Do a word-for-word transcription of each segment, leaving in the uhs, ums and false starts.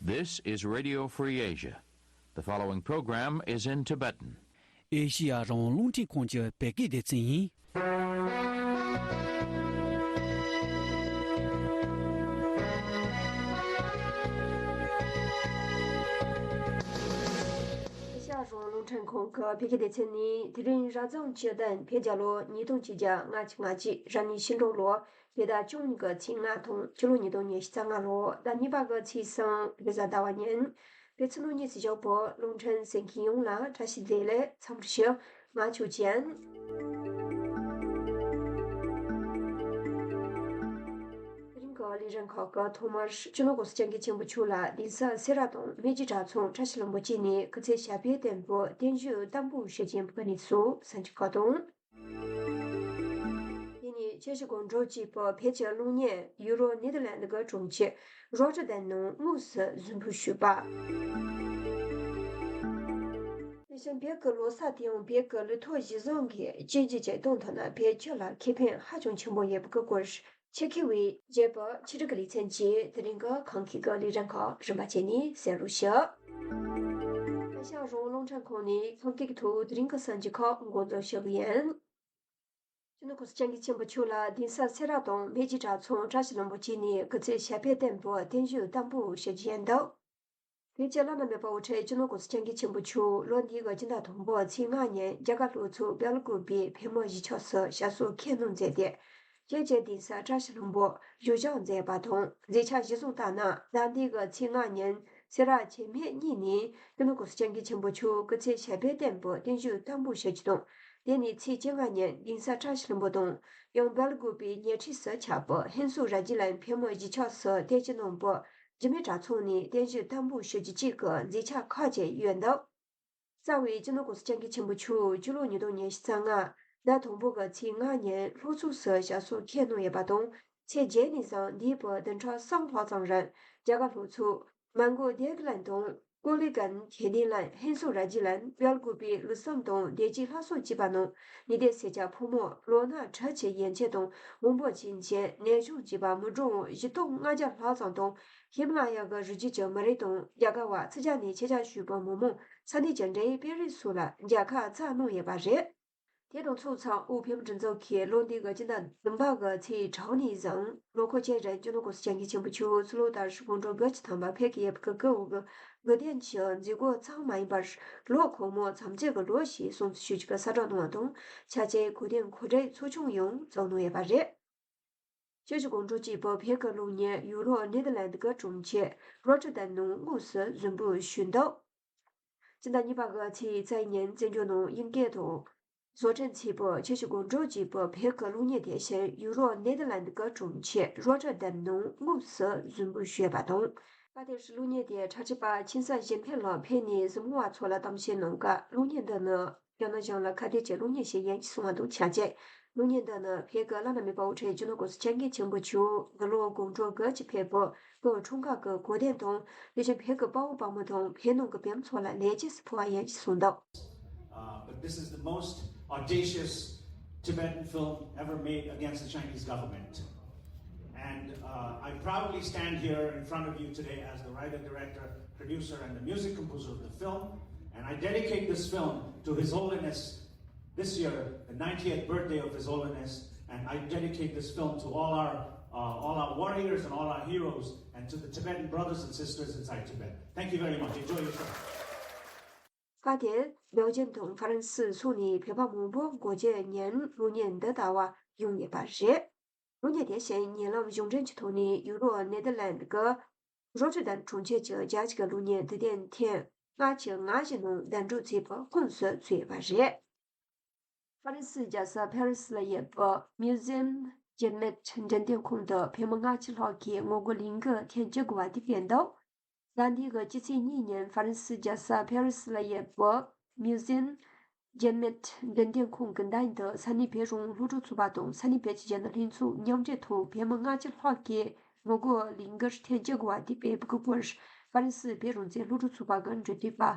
This is Radio Free Asia. The following program is in Tibetan. ཨེ་ཤི་ཡ་རང་དབང་རླུང་འཕྲིན་ཁང་གི་བོད་སྐད་སྡེ་ཚན་ཡིན། ཨེ་ཤ་ཡ་རང་དབང་རླུང་འཕྲིན་ཁང་གི་བོད་སྐད་སྡེ་ཚན་ནི་དེ་རིང་རབ་བྱུང་སྤྱི་ཟླ་བོད་རྒྱལ་ལོ་ཉིས་སྟོང་ཆིག་བརྒྱ་ལྔ་བཅུ་ང་གཅིག་རབ་གནས་ཕྱི་ལོ་ལོ། དེ་ཟླ་བཅུ་གཉིས་ཀྱི་ཚེས་ལྔ་དང་ཕྱི་ལོ་ཉིས་སྟོང་ཉི་ཤུ་རྩ་ལྔ་ལོ་ཟླ་གཉིས་པ་གི་ཚེས་གསུམ་རེས་གཟའ་ཟླ་བ་ཉིན། བོད་ཕྱི་ནང་གཉིས་སུ་བཞུགས་པའི་རླུང་འཕྲིན་གསན་མཁན་ཡོངས་ལ་བཀྲ་ཤིས་བདེ་ལེགས། འཚམས་འདྲི་ཞུ། ང་ཆོས་ཅན། དེ་རིང་གི་ལས་རིམ་ཁག་གི་ཐོག་མར་སྤྱི་ནོར་༸གོང་ས་༸སྐྱབས་མགོན་ཆེན་པོ་མཆོག་ལ་གདན་ས་སེ་ར་དང་སྨད་རྒྱུད་གྲྭ་ཚང་བཀྲ་ཤིས་ལྷུན་པོ་བཅས་ནས་སྐུ་ཚེ་ཞབས་པད་བརྟན་པའི་བརྟན་བཞུགས་བསྟར་འབུལ་ཞུ་རྒྱུ་ཡིན་པའི་གནས་ཚུལ་གསན་རྒྱུ་ཁག་དང་། དེ་ནས་ཁྱེད་ཀྱི་དགོང་དྲོ་གཅིག་པོ་བོད་ཀྱི་གློག་བརྙན་ཡུ་རོ་ནེ་དར་ལན་ཌི་གི་དྲུང་ཆེ་རོ་ཊར་དན་ནང་དངོས་སུ་གཟིགས་འབུལ་ཞུས་པ། དེ་བཞིན་བོད་ཀྱི་ལོ་གསར་དེ་ཡང་བོད་ཀྱི་ལོ་ཐོ་གཞིར་བཟུང་གི་སྤྱི་ཚོགས་ཀྱི་སྟེང་ཐོག་ན་བོད་སྤྱི་ལ་ཁེ་ཕན་ཧ་ཅང་ཆེན་པོ་ཡོད་པའི་སྐོར་ཆེད་མཁས་པའི་རྒྱལ་པོ་ཆེ་སྒྲིག་གི་ལེ་ཚན་གྱིས་དེ་རིང་གི་ཁམས་སྐད་ཀྱི་ལས་རིམ་ཁག་རིམ་པ་བྱས་ནས་གསན་རོགས་ཞུ། ཨེ་ཤ་ཡ་རང་དབང་རླུང་འཕྲིན་ཁང་ནས་ཁམས་སྐད་ཀྱི་ཐོག་དེ་རིང་གི་གསར་འགྱུར་ཁག་འགོ་འཛུགས་ཞུ་གི་ཡིན། སྤྱི་ནོར་༸གོང་ས་༸སྐྱབས་མགོན་ཆེན་པོ་མཆོག་ལ་གདན་ས་སེ་ར་དང་སྨད་རྒྱུད་གྲྭ་ཚང་བཀྲ་ཤིས་ལྷུན་པོ་བཅས་ནས་སྐུ་ཚེ་ཞབས་པད་བརྟན་པའི་བརྟན་བཞུགས་བསྟར་འབུལ་ཞུ་རྒྱུ་ཡིན་འདུག་བོད་ཀྱི་བླ་ན་མེད་པ་དབུ་ཁྲིད་སྤྱི་ནོར་༸གོང་ས་༸སྐྱབས་མགོན་ཆེན་པོ་མཆོག་ལོ་འདིའི་སྤྱི་ཟླ་དང་པོའི་ཚེས་ལྔ་ཉིན་རྒྱ་གར་ལྷོ་ཕྱོགས་སྦེལ་ཀོབ་པའི་བོད་མིའི་གཞིས་ཆགས་སུ་ཞབས་སོར་ཁས་ལེན་མཛད་དེ། རྒྱལ་གྱི་གདན་ས་བཀྲ་ཤིས་ལྷུན་པོར་བཞུགས་ཞབས་མཛད་པ་དང་། མཛད་འཆར་གཞིར་བཟུང་ལྟར་ན། ཟླ་འདིའི་ཚེས་ལྔ་ཉིན་སེ་ར་བྱེས་སྨད་གཉིས་ནས་སྤྱི་ནོར་༸གོང་ས་༸སྐྱབས་མགོན་ཆེན་པོ་མཆོག་སྐུ་ཚེ་ཞབས་པད་བརྟན་པའི་བརྟན་བཞུགས་བསྟར་འབུལ་ཞུ་རྒྱུ་དང་། དེ་ནས་ཚེས་བཅོ་ལྔ་ཉིན་གདན་ས་བཀྲ་ཤིས་ལྷུན་པོ་དང་། ཡང་སྦེལ་ཀོབ་པའི་ཉེ་འཁྲིས་སུ་ཆགས་པའི་ཧིན་སུར་རཱ་ཇི་ལན་བོད་མིའི་གཞིས་ཆགས་སུ་བསྡད་རྒྱུ་གནང་བར་འཇིགས་མེད་གྲྭ་ཚང་ནས་བརྟན་བཞུགས་བསྟར་འབུལ་ཞུ་རྒྱུ་བཅས་ཀྱི་མཛད་འཆར་ཁག་ཅིག་ཡོད་འདུག་རྩ་བའི་སྤྱི་ནོར་༸གོང་ས་༸སྐྱབས་མགོན་ཆེན་པོ་མཆོག་སྤྱི་ལོ་ཉིས་སྟོང་ཉི་ཤུ་རྩ་ལྔ་ཟླ་དང་པོ་གི་ཚེས་ལྔ་ཉིན་ལྷོ་ཕྱོགས་སུ་ཞབས་སོར་ཁས་ལེན་ཡོད་པ་དང་། ཚེས་བརྒྱད་ནས་བཟུང་འདས་པའི་བདུན་ཕྲག་གསུམ་ལྷག་ཙམ་རིང་རྒྱ་གར་ལྷོ་ཕྱོགས་མོན་གྷོ་དྷེ་ཀི་ལན་དང་། ཀོ་ལི་གྷལ། ཁེ་ཏི་ལན། ཧིན་སུར་རཱ་ཇི་ལན། སྦེལ་ཀོབ་པའི་ལི་སམ་དང་བདེ་སྐྱིད་ལྷ་ས་བཅས་པ་ནང་ཉི་ཟླའི་སེར་སྐྱ་ཕོ་མོ་ལོ་ན་ཁྲི་ཆེ་ཡན་ཆད་དང་། འོང་འབབ་ཆེན་ཆེ་ནད་གཞུང་བཅས་པ་མི་གྲངས་བཞི་སྟོང་ལྔ་བརྒྱ་ལྷག་ཙམ་དང་། ཧི་མ་ལ་ཡ་གི་རི་རྒྱུད་ཀྱི་མི་རིགས་དང་། རྒྱ་གར་བ་ཕྱི་རྒྱལ་ནས་ཆེད་བཅར་ཞུས་པའི་མི་མང་ས་གནས་ཀྱི་འབྲེལ་ཡོད་དཔོན་རིགས་སོགས་ལ་མཇལ་ཁ་བསྩལ་གནང་ཡོད་པ་རེད། དེ་དང་ཕྱོགས་མཚུངས་དབུས་བོད་མིའི་སྒྲིག་འཛུགས་ཀྱིས་ལོ་འདིའི་སྤྱི་ཟླ་བདུན་པ་གི་ཚེས་དྲུག་ནས་བཟུང་ལོ་འཁོར་བཅུ་རེ་སྤྱི་ནོར་༸གོང་ས་༸སྐྱབས་མགོན་ཆེན་པོ་མཆོག་ཕྱི་ལོ་དར་ཞུ་དགུང་གྲངས་དགུ་བཅུ་ཐམ་པ་ཕེབས་ཀྱི་ཡོད་པའི་སྐུ་འོ་གི་དགུང་གྲངས་ཀྱི་མཛད་སྒོ་ཙམ་མ་ཡིན་པར། ལོ་གང་མོ་མཚམས་གཅོད་ཀྱི་ལོ་ཞེས་སྲུང་བརྩི་ཞུ་རྒྱུ་གི་གསལ་བསྒྲགས་གནང་བ་དང་། ཕྱག་ཆེན་གོ་སྟོན་གོ་སྒྲིག་ཚོགས་ཆུང་ཡང་བཙུགས་གནང་ཡོད་པ་རེད། ཁྱེད་ཀྱི་དགོང་དྲོ་གཅིག་པོ་བོད་ཀྱི་གློག་བརྙན་ཡུ་རོ་ནེ་དར་ལན་ཌི་གི་དྲུང་ཆེ་རོ་ཊར་དན་ནང་དངོས་སུ་གཟིགས་འབུལ་ཞུས་འདུག་སྤྱི་ཟླ་གཉིས་པ་གི་ཚེས་རྩ་བཞི་ཉིན་བཙན་བྱོལ་ནང་དབྱིན་སྐད་དང་བཟོ་སྐྲུན་བྱས་པའི་ཁྱེད་ཀྱི་དགོང་དྲོ་གཅིག་པོ་བོད་ཀྱི་གློག་བརྙན་དེ་བཞིན་ཡུ་རོ་ནེ་དར་ལན་ཌི་གི་དྲུང་ཆེ་རོ་ཊར་དན་ནང་དངོས་སུ་གཟིགས་འབུལ་ཞུས་པ་དང་། སྐབས་དེར་གློག་བརྙན་དེ་འཁྲབ་ཁྲིད་པ་ཆིན་ས་ཞིན་ཕེན་ལགས་ཕེབས་ནས་གཟིགས་མོ་བ་ཚོ་ལ་གཏམ་བཤད་གནང་སྐབས། གློག་བརྙན་འདི་ནི་རྒྱ་ནག་གཞུང་ལ་ཁ་གཏད་ཀྱི་གློག་བརྙན་ཞིག་ཡིན་ཞེས་གསུངས་པ་དང་ཆབས་ཅིག་གློག་བརྙན་འདི་ནི་བོད་ཀྱི་བླ་ན་མེད་པ་དབུ་ཁྲིད་སྤྱི་ནོར་༸གོང་ས་༸སྐྱབས་མགོན་ཆེན་པོ་མཆོག་འདི་ལོ་དགུང་གྲངས་དགུ་བཅུ་ཕེབས་པའི་སྐུ་འཁྲུངས་སྐར་གྱི་གོ་སྟོན་དང་། དེ་བཞིན་བོད་ཀྱི་དཔའ་བོ་དཔའ་མོ་དང་བོད་ནང་གི་བོད་མི་ཚོ་ལ་ལེགས་སྐྱེས་སུ་ཕུལ་བ་ཡིན་ཞེས་གསུངས་འདུག Uh, but this is the most audacious Tibetan film ever made against the Chinese government. And uh, I proudly stand here in front of you today as the writer, director, producer, and the music composer of the film. And I dedicate this film to His Holiness this year, the ninetieth birthday of His Holiness. And I dedicate this film to all our, uh, all our warriors and all our heroes, and to the Tibetan brothers and sisters inside Tibet. Thank you very much. Enjoy your film. སྐབས་དེར་སྦེལ་ཇམ་དང་ཧྥ་རན་སི་སོགས་ནས་བོད་པ་མང་པོ་སྒོ་འབྱེད་ཉིན་གློག་བརྙན་འདི་ལྟ་བར་ཡོང་ཡོད་པ་རེད། གློག་བརྙན་དེ་བཞིན་ཉེ་ལམ་གཞུང་འབྲེལ་གྱི་ཐོག་ནས་ཡུ་རོབ་ནེ་དར་ལན་ཌི་གི་རོ་ཊར་དན་དྲུང་ཆེ་གྱི་རྒྱལ་སྤྱི་གི་གློག་བརྙན་དུས་སྟོན་ཐེངས་ལྔ་བཅུ་ང་བཞི་ནང་གདན་དྲངས་མཛད་པ་ཁོངས་སུ་ཚུད་ཡོད་པ་རེད། ཧྥ་རན་སིའི་རྒྱལ་ས་ཕ་རི་སི་ལ་ཡོད་པའི་Museum Guimet འགྲེམས་སྟོན་ཁང་དུ་བོད་མི་ལྔ་བཅུ་ལྷག་གིས་ངོ་རྒོལ་ལས་འགུལ་ཐེངས་བཅུ་དགུ་པ་དེ་སྤེལ་འདུག་ཟླ་འདིའི་སྤྱི་ཚེས་གཉིས་ཉིན་ཧྥ་རན་སིའི་རྒྱལ་ས་ཕ་རི་སི་ལ་ཡོད་པའི་Museum Guimet འགྲེམས་སྟོན་ཁང་གི་མདུན་དུ་ས་གནས་བོད་རང་དབང་སློབ་ཕྲུག་ཚོགས་པ་དང་ས་གནས་བོད་ཀྱི་རྒྱལ་ནང་ལྷན་ཚོགས་མཉམ་འབྲེལ་ཐོག་བོད་མི་ལྔ་བཅུ་ལྷག་གིས་ངོ་རྒོལ་ལས་འགུལ་ཐེངས་བཅུ་དགུ་པ་དེ་སྤེལ་བའི་སྐོར། ཧྥ་རན་སིའི་བོད་རང་བཙན་སློབ་ཕྲུག་ཚོགས་པ་གི་འབྲེལ་མཐུད་པ་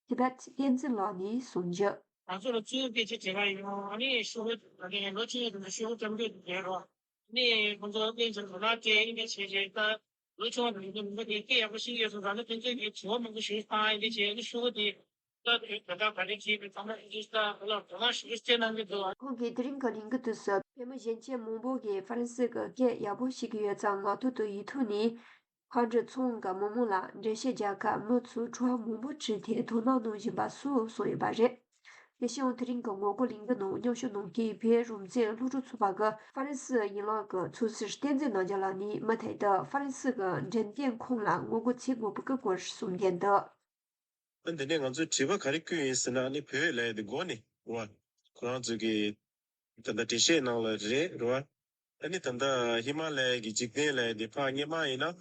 ཐི་བེད་བསྟན་འཛིན་ལགས་ནས་གསུངས་རྒྱུ། ང་ཚོ་ལ་གཙོ་བོ་སྐད་ཆ་དྲི་བ་ཡོང་། ཨ་ནི་ཤོག་བུ་ཨ་ནི་ལོ་ཆེན་ཡོད་དུས་ཤོག་བུ་བཀྲམ་སྤྲོད་དུ་བྱས་རོགས། ཨ་ནི་ཁོང་ཚོ་དཔེ་ཆ་ལོ་ལག་སྤྲད་ཨིན་སྐད་བྱས་བྱས་ད། ལོ་ཆུང་བ་དང་མི་འདྲ་མི་འདྲ་དེ་སྐད་ཡག་པོ་ཤེས་ཀྱི་ཡོད་སོང་། ད་ནི་ཕན་ཚུན་གྱི་དྲི་བ་མང་པོ་ཞིག་བཏང་ཡ་དེ་བྱས་ནས་ཤོག་དེ་ད་དེ་ད་ལྟ་ག་རེ་བྱས་པའི་ཚང་མ་ཕན་ཚུན་ད་ལ་དོ་སྣང་ཞིག་བྱེད་གནང་གི་འདུག་ཁོང་གིས་དེ་རིང་གི་ལས་འགུལ་དུ་སུ་བོད་མི་གཞོན་སྐྱེས་མང་པོ་གིས་ཧྥ་རན་སི་གི་སྐད་ཡག་པོ་ཤེས་ཀྱི་ཡོད་ཙང་ངག་ཐོག་ཏུ་ཡིག་ཐོག་ནས་ཁ་འབྲལ་ཚོང་གི་མི་མང་ལ་འགྲེལ་བཤད་རྒྱག་སྐབས་མི་ཚོས་དྲི་བ་མང་པོ་དྲིས་ཏེ་དོ་སྣང་གནང་བཞིན་པ་སོགས་གསུངས་ཡོད་པ་རེད། དེ་བཞིན་དེ་རིང་གི་ངོ་རྒོལ་ལས་འགུལ་ནང་མཉམ་ཞུགས་གནང་མཁན་བོད་རང་བཙན་སློབ་ཕྲུག་ཚོགས་པ་གི་ཧྥ་རན་སི་ཡན་ལག་གི་ཚོགས་ཟུར་བསྟན་འཛིན་རྣམ་རྒྱལ་ལགས་ནས་མུ་མཐུད་དུ་ཧྥ་རན་སི་གི་འགྲེམས་སྟོན་ཁང་ལ་ངོ་རྒོལ་བྱེད་དགོས་པའི་སྐོར་གསུངས་བསྡད་འདུག་ཨ་འདི་ནས་ང་ཚོས་དྲི་བ་ག་རེ་བསྐུར་ཡིན་ཟེར་ན། ཨ་ནི་བོད་ལབ་ཡ་དེ་མགོ་ནས་རེད་བ། ཁོ་རང་ཚོས་ཀྱི་ད་ལྟ་འགྲེལ་བཤད་ནང་ལ་རེད་རེད་བ། ཨ་ནི་ད་ལྟ་ཧི་མ་ལ་ཡ་གི་འཇིག་རྟེན་ལབ་ཡ་དེ་ཕར་སྔོན་མ་ཡིན་ན་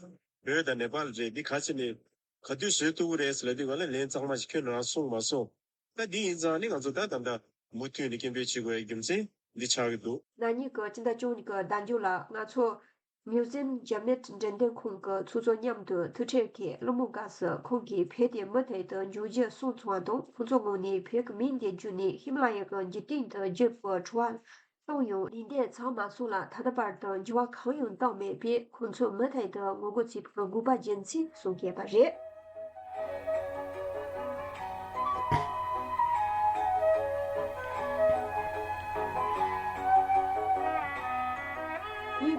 བོད་དང་ནེ་པཱལ་རེད། འདི་ག་ཚོད་ནས་ག་དུས་བཟོས་ཐུབ་ཀྱི་རེད་ཟེར་ལབ་དུས་ག་ལ་ལན་གཙང་མ་ཞིག་ཁྱོན་ནས་རང་གསུངས་མ་སོང་། ད་འདི་ཡིན་ཙང་ནི་ང་ཚོ་ད་ད་ལྟ་མུ་མཐུད་ནས་སྐད་འབོད་བྱེད་དགོས་ཡ་རྒྱུ་མཚན་འདི་ཆགས་ཀྱི་འདུག་ན་ནིང་གི་སྤྱི་ཟླ་བཅུ་གཉིས་ཀྱི་ཟླ་མཇུག་ལ་ང་ཚོ་Museum Jamet འགྲེམས་སྟོན་ཁང་གི་ཚོགས་གཙོ་མཉམ་དུ་ཐུག་འཕྲད་ཀྱིས་གླེང་མོལ་སྐབས་སུ་ཁོང་གིས་བོད་དེ་མུ་མཐུད་དུ་འབྱུང་རྒྱུ་གསུངས་སོང་བ་དང་། ཁོང་ཚོའི་ངོས་ནས་བོད་ཀྱི་མིང་དེ་བརྗོད་ནས་ཧི་མ་ལ་ཡ་གི་འཇིག་རྟེན་དུ་བརྗོད་པའི་དྲི་བ་བཏང་ཡང་ལན་འདེབས་ཚར་མ་སོང་ལ་ད་ལྟ་བར་དུ་འགྱུར་བ་གང་ཡང་བཏང་མེད་པས། ཁོང་ཚོས་མུ་མཐུད་དུ་ངོ་རྒོལ་བྱེད་པའི་དགོས་པ་རྒྱུ་མཚན་གསུངས་ཡོད་པ་རེད།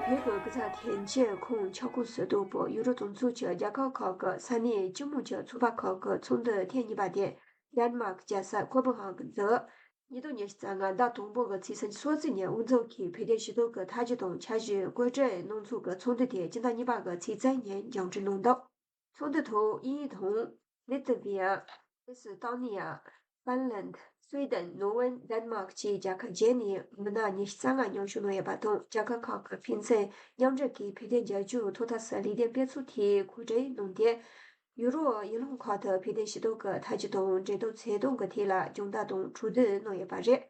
དབུས་བོད་ཀྱི་སྐུ་ཚབ་དོན་གཅོད་ཁང་ཁྱབ་ཁོངས་སུ་གཏོགས་པའི་ཡུ་རོབ་གྲོང་ཚོ་གི་རྒྱལ་ཁབ་ཁག་གི་ས་གནས་སྤྱི་དམངས་ཀྱི་ཚོགས་པ་ཁག་གི་ཚོགས་འདུ་ཐེངས་གཉིས་པ་དེ་ཌེན་མཱག་རྒྱལ་ས་ཁོ་པན་ཧ་གན་དུ་ཉིས་སྟོང་ཉི་ཤུ་རྩ་ལྔ་ཟླ་དང་པོ་གི་ཚེས་སོ་གཅིག་ཉིན་དབུ་འཛུགས་ཀྱིས་བོད་དོན་ཞུ་གཏུག་གི་ཐག་གཅོད་དང་འཆར་གཞི་བཀོད་སྒྲིག་གནང་ཚུལ་གྱི་ཚོགས་འདུ་དེ་སྤྱི་ཟླ་གཉིས་པ་གི་ཚེས་བཅུ་ཉིན་མཇུག་སྒྲིལ་གནང་འདུག་ཚོགས་འདུའི་ཐོག་དབྱིན་ཡུལ་དང་ལི་ཐི་ཝི་ཡ། ཨེ་སི་ཏོ་ནི་ཡ། ཧྥིན་ལན། སུའེ་ཏན། ནོར་ཝེ། ཌེན་མཱག་བཅས་རྒྱལ་ཁབ་བརྒྱད་ནས་མི་སྣ་ཉི་ཤུ་རྩ་ལྔ་མཉམ་ཞུགས་གནང་ཡོད་པ་དང་། རྒྱལ་ཁབ་ཁག་གི་ཕན་ཚུན་མཉམ་འབྲེལ་གྱིས་བོད་དོན་རྒྱབ་སྐྱོར་ཐོག་མཐའ་དག་ལས་དོན་སྤེལ་ཚུལ་ཐད་གོ་སྒྲིག་གནང་སྟེ། ཡུ་རོབ་ཡུལ་ལུང་ཁག་ཏུ་བོད་དོན་ཞུ་གཏུག་གི་ཐག་གཅོད་དང་འབྲེལ་གཏུག་བྱེད་སྟངས་ཀྱི་ཐད་ལ་སྦྱོང་བརྡར་དང་གྲོས་བསྡུར་གནང་ཡོད་པ་རེད།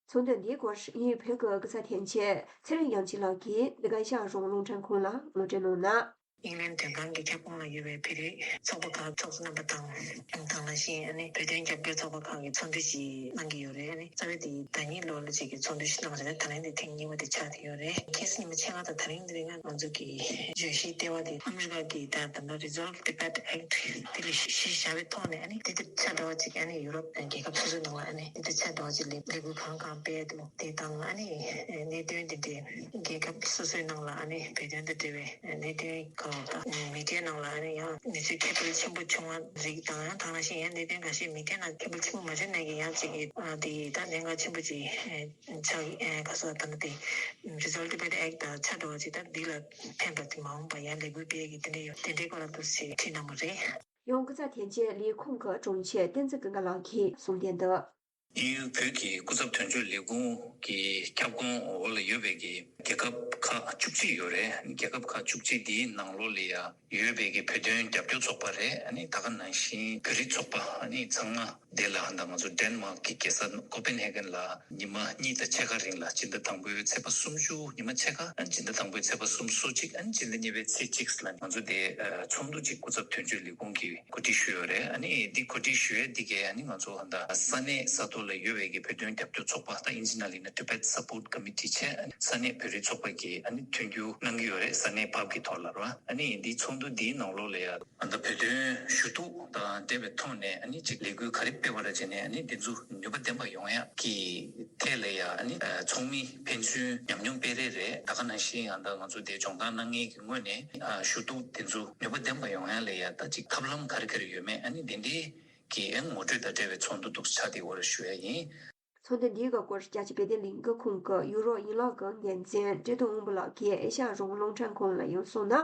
ཚོགས་འདུ་འདིའི་སྐོར་དབྱིན་ཡུལ་བོད་ཀྱི་སྐུ་ཚབ་དོན་གཅོད་ཚེ་རིང་དབྱངས་སྐྱིད་ལགས་ཀྱིས་འདི་ག་ཨེ་ཤ་ཡ་རང་དབང་རླུང་འཕྲིན་ཁང་ལ་ངོ་སྤྲོད་གནང་གནང་། ཨིང་ལན་དོན་ཁང་གི་ཁྱབ་ཁོངས་ལ་ཡོད་པའི་བོད་རིགས་ཚོགས་པ་ཁག་ཚོགས་གཙོ་རྣམ་པ་དང་། དེ་ནང་བཞིན་ཨ་ནི་བོད་དོན་རྒྱབ་སྐྱོར་ཚོགས་པ་ཁག་གི་ཚོགས་འདུ་ཞིག་གནང་གི་ཡོད་རེད། ཨ་ནི་རྩ་བའི་དེ་ཟླ་ཉིན་ལོ་ལ་ཅིག་གི་ཚོགས་འདུ་ཞིག་གནང་རེད། ད་རིང་དེ་ཐེངས་གཉིས་པ་དེ་ཆགས་བསྡད་ཡོད་རེད། ཁ་སང་ཉི་མ་ཕྱེད་ཀ་དང་ད་རིང་དེ་རིང་ང་ཚོ་གི་བརྗོད་གཞི་ལྟེ་བ་དེ་ཨ་མི་རི་ཀ་གི་ད་ད་ལྟ་Resolve Tibet Act དེ་ལ་གཞི་བཞག་པའི་ཐོག་ནས། ཨ་ནི་དེ་དང་ཆ་འདྲ་བ་ཅིག་ཨ་ནི་ཡུ་རོབ་རྒྱལ་ཁབ་སོ་སོའི་ནང་ལ་ཨ་ནི་དེ་དང་ཆ་འདྲ་བ་ཅིག་ལས་ལས་འགུལ་གང་གང་སྤེལ་འདུག་དེ་དང་། ཨ་ནི་གནད་དོན་དེ་འདྲའི་རྒྱལ་ཁབ་སོ་སོའི་ནང་ལ་ཨ་ནི་བོད་དོན་དང་འབྲེལ་བའི་གནད་དོན་གང་དང་། མི་སྒེར་ནང་ལ་ཨ་ནི་ཡང་གནས་ཚུལ་ཁྱད་པར་ཆེན་པོ་བྱུང་བ་རིགས་དང་། ཡང་དེ་ནང་བཞིན་ཡང་གནད་དོན་འགའ་ཤས་མི་སྒེར་ནང་ཁྱད་པར་ཆེན་པོ་མ་བྱུང་ནའི་ཡང་ཅིག་གི་ཨ་དེ་ད་གནད་འགག་ཆེན་པོ་ཅིག་ཆགས། ཨ་ག་ཟེར་ད་ནི་དེ་Resolve Tibet Act དང་ཆ་འདྲ་བ་ཅིག་ད་འདི་ལ་ཕན་པ་དེ་མ་འོངས་པ་ཡང་ལས་འགུལ་སྤེལ་གི་དེ་འདྲ་ཡོད། དེ་འདྲའི་སྐོར་ལ་འདུག་སེ་བྲིས་གནང་བ་རེད། ཡང་སྐུ་ཚབ་དོན་གཅོད་ལས་ཁུངས་ཀྱི་དྲུང་ཆེ་བསྟན་འཛིན་ཀུན་དགའ་ལགས་ཀྱིས་གསུངས་དོན་དུ། དབྱིན་ཡུལ་བོད་ཀྱི་སྐུ་ཚབ་དོན་གཅོད་ལས་ཁུངས་ཀྱི་ཁྱབ་ཁོངས་འོག་ལ་ཡོད་པའི་གི་རྒྱལ་ཁབ་ཁག་བཅུ་གཅིག་ཡོད་རེད། རྒྱལ་ཁབ་ཁག་བཅུ་གཅིག་འདིའི་ནང་ལོགས་ལ་ཡ་ཡོད་པའི་གི་བོད་དོན་རྒྱབ་སྐྱོར་ཚོགས་པ་རེད། ཨ་ནི་ད་ག་ནང་བཞིན་བོད་རིགས་ཚོགས་པ། ཨ་ནི་ཚང་མ་དེ་ལ་ད་ང་ཚོ་ཌེན་མཱག་གི་རྒྱལ་ས་ཀོ་པན་ཧེ་གན་ལ་ཉི་མ་གཉིས་དང་ཕྱེད་ཀ་རིང་ལ་སྤྱི་ཟླ་དང་པོའི་ཚེས་པ་སུམ་ཅུ་ཉི་མ་ཕྱེད་ཀ། ཨ་ནི་སྤྱི་ཟླ་དང་པོའི་ཚེས་པ་སུམ་ཅུ་སོ་གཅིག་ཨ་ནི་སྤྱི་ཟླ་གཉིས་པའི་ཚེས་གཅིག་ལ་ང་ཚོ་དེ་ཚོགས་འདུ་གཅིག་སྐུ་ཚབ་དོན་གཅོད་ལས་ཁུངས་ཀྱིས་གོ་སྒྲིག་ཞུས་ཡོད་རེད། ཨ་ནི་འདི་གོ་སྒྲིག་ཞུ་ཡས་འདི་གས་ཨ་ནི་ང་ཚོ་ད་ས་གནས་ས་ཐོག་ལ་ཡོད་པའི་གི་བོད་དོན་རྒྱབ་སྐྱོར་ཚོགས་པ། ད་ཨིན་ཇི་ནང་ལ་ཡིན་ན་Tibet Support Committee བྱས། ཨ་ནི་ས་གནས་བོད་རིགས་ཚོགས་པ་གིས་ཨ་ནི་མཐུན་འགྱུར་གནང་གི་ཡོད་རེད། ས་གནས་བབ་ཀྱི་ཐོག་ལ་རེད་བ། ཨ་ནི་འདི་ཚོགས་འདུ་འདིའི་ནང་ལོགས་ལ་ཡ་ད་བོད་དོན་ཞུ་གཏུག་དང་འབྲེལ་བའི་ཐོག་ནས་ཨ་ནི་ཅིག་ལས་འགུལ་ག་རེ་སྤེལ་བ་རེད་བྱས་ནས། ཨ་ནི་འདི་ཚོ་ནུས་པ་ལྡན་པ་ཡོང་ཡ་གི་ཐད་ལ་ཡ་ཨ་ནི་ཚོགས་མི་ཕན་ཚུན་ཉམས་མྱོང་སྤེལ་རེས་རེད། ད་ག་ནང་བཞིན་ཡང་ད་ང་ཚོ་དེ་སྦྱོང་བརྡར་གནང་མཁན་གྱི་ངོས་ནས་ཞུ་གཏུག་དེ་ཚོ་ནུས་པ་ལྡན་པ་ཡོང་ཡ་ལ་ཡ་ད་ཅིག་ཐབས་ལམ་ག་རེ་ག་རེ་ཡོད་མེད། ཨ་ནི་དེ་འདྲའི་གི་ཨ་ངོ་སྤྲོད་དང་འབྲེལ་བའི་ཚོགས་འདུ་འདུག་ཆགས་བསྡད་ཡོད་རེད་ཞུ་ཡ་ཡིན། ཚོགས་འདུ་འདིའི་སྐོར་རྒྱལ་སྤྱིའི་བོད་དོན་ལས་འགུལ་ཁང་གི་ཡུ་རོབ་ཡན་ལག་གི་འགན་འཛིན་བཀྲས་མཐོང་དབང་པོ་ལགས་ཀྱིས་ཨེ་ཤ་ཡ་རང་དབང་རླུང་འཕྲིན་ཁང་ལ་ཡང་གསུངས་ན།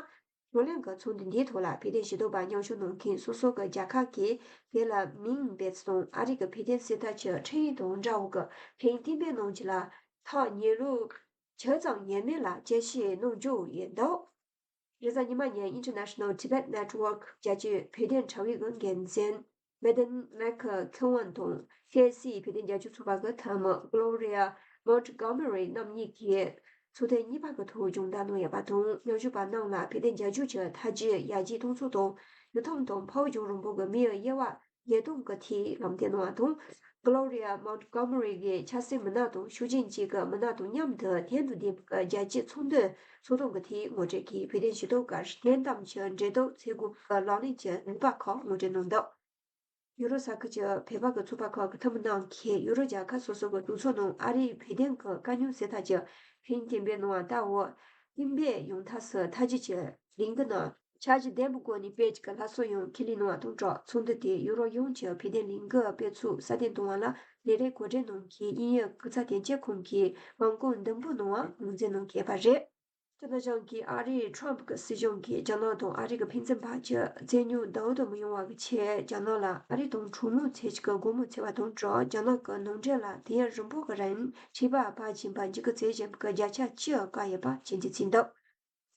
བགྲོ་གླེང་གི་ཚོགས་འདུ་འདིའི་ཐོག་ལ་བོད་དོན་ཞུ་གཏུག་པ་མཉམ་ཞུགས་གནང་མཁན་སོ་སོ་གི་རྒྱལ་ཁབ་ཀྱིས་བོད་ལ་མིང་འབོད་ཚུལ་དང་ཨ་རི་གི་བོད་དོན་གསལ་བསྒྲགས་ཀྱི་འཕྲིན་ཡིག་དང་འདྲ་བོ་གི་ཕན་གཏན་འབེབས་གནང་རྒྱུ་ལ་ཐག་ཉེ་ལོ་ཇི་ཙམ་ཉེ་མིན་ལ་དཔྱད་ཞིབ་གནང་རྒྱུ་ཡིན་འདུག་རེས་གཟའ་ཉི་མ་ཉིན་International Tibet Network རྒྱལ་སྤྱིའི་བོད་དོན་དྲ་བའི་འགན་འཛིན་མེ་ཏན་མེ་ཁ་ཁེ་ཝན་དང་ཁེ་སི་བོད་དོན་རྒྱབ་སྐྱོར་ཚོགས་པ་གི་ཐབ་མི་Gloria Montgomery རྣམ་གཉིས་ཀྱིས་ཚོགས་ཐེངས་གཉིས་པ་གི་ཐོག་སྦྱོང་བརྡར་གནང་ཡོད་པ་དང་། མཉམ་ཞུགས་པ་རྣམས་ལ་བོད་དོན་རྒྱབ་སྐྱོར་གྱི་ཐབས་ཇུས་ཡར་རྒྱས་གཏོང་ཚུལ་དང་། ཡུལ་ཁྲིམས་དང་འཕགས་པ་རྒྱལ་བ་རིན་པོ་ཆེ་གི་མིའི་དབྱེ་བ་ཡོད་སྟངས་ཀྱི་ཐད་ལམ་སྟོན་གནང་བ་དང་། Gloria Montgomery གྱི་ཆབ་སྲིད་མི་སྣ་དང་ཤུགས་རྐྱེན་ཅན་གྱི་མི་སྣ་དང་མཉམ་དུ་ལྷན་དུ་བསྡད་པའི་རྒྱལ་སྤྱིའི་ཚོང་དོན་ཚོགས་ཐེངས་ཀྱི་དེའི་ངོ་སྤྲོད་ཀྱིས་བོད་དོན་ཞུ་གཏུག་སྐབས་བདེན་གཏམ་གྱི་འགྲེལ་བརྡ་འཚོལ་སྒོ་གི་ལག་ལེན་གྱི་ནུས་པ་ཁག་ངོ་སྤྲོད་གནང་འདུག་ཡུ་རོབ་ས་ཁུལ་གྱི་བོད་པ་གི་ཚོགས་པ་ཁག་གི་འཐུས་མི་རྣམས་ཀྱིས་ཡུ་རོབ་རྒྱལ་ཁབ་སོ་སོ་གི་གྲོས་ཚོགས་ནང་ཨ་རིའི་བོད་དོན་གྱི་དཀའ་རྙོག་སེལ་ཐབས་ཀྱི་ཧིན་སྐད་འབོད་གནང་བ་ལྟ་བུ། གཏན་འབེབས་ཡོང་ཐབས་སུ་ཐབས་ཇུས་ཀྱི་ལས་འགུལ་ནང་འཆར་གཞི་ལྡན་པའི་སྒོ་ནས་སྤེལ་གྱི་སླར་གསོ་ཡང་ཁས་ལེན་གནང་བ་དང་སྦྲགས། ཚོགས་འདུ་དེས་ཡུ་རོབ་ཡོངས་ཀྱི་བོད་དོན་ལས་འགུལ་སྤེལ་ཚུགས་སྲ་བརྟན་གཏོང་བ་ལ་ལས་རིམ་གོ་སྒྲིག་གནང་མཁན་དབྱིན་ཡུལ་སྐུ་ཚབ་དོན་གཅོད་ཁང་གི་མངགས་དོན་འདེམས་བསྐོ་གནང་བ་ངོས་འཛིན་གནང་གི་ཡོད་པ་རེད། སྤྱི་ནོར་གཞུང་གིས་ཨ་རིའི་ཁྲོམ་གྱི་སྲིད་གཞུང་གིས་རྒྱ་ནག་དང་ཨ་རི་གི་ཕན་ཚུན་བར་གྱི་རྩོད་རྙོག་ཟླ་འོད་དུ་མི་ཡོང་བ་གི་ཆེད་རྒྱ་ནག་ལ་ཨ་རི་དང་གྲོས་མོལ་བྱེད་ཀྱི་སྒོ་མོ་ཕྱེ་བ་དང་སྦྲགས། རྒྱ་ནག་གི་ནང་འདྲེན་ལ་དུས་ཡུན་རིང་པོ་གི་རིང་ཁྲལ་འབབ་སྤར་བཞིན་པ་འཇིགས་སྐུལ་བྱེད་བཞིན་པའི་རྒྱལ་ཁབ་བཅུ་བཀག་ཡོད་པ་ཞིབ་འཇུག་བྱས་འདུག་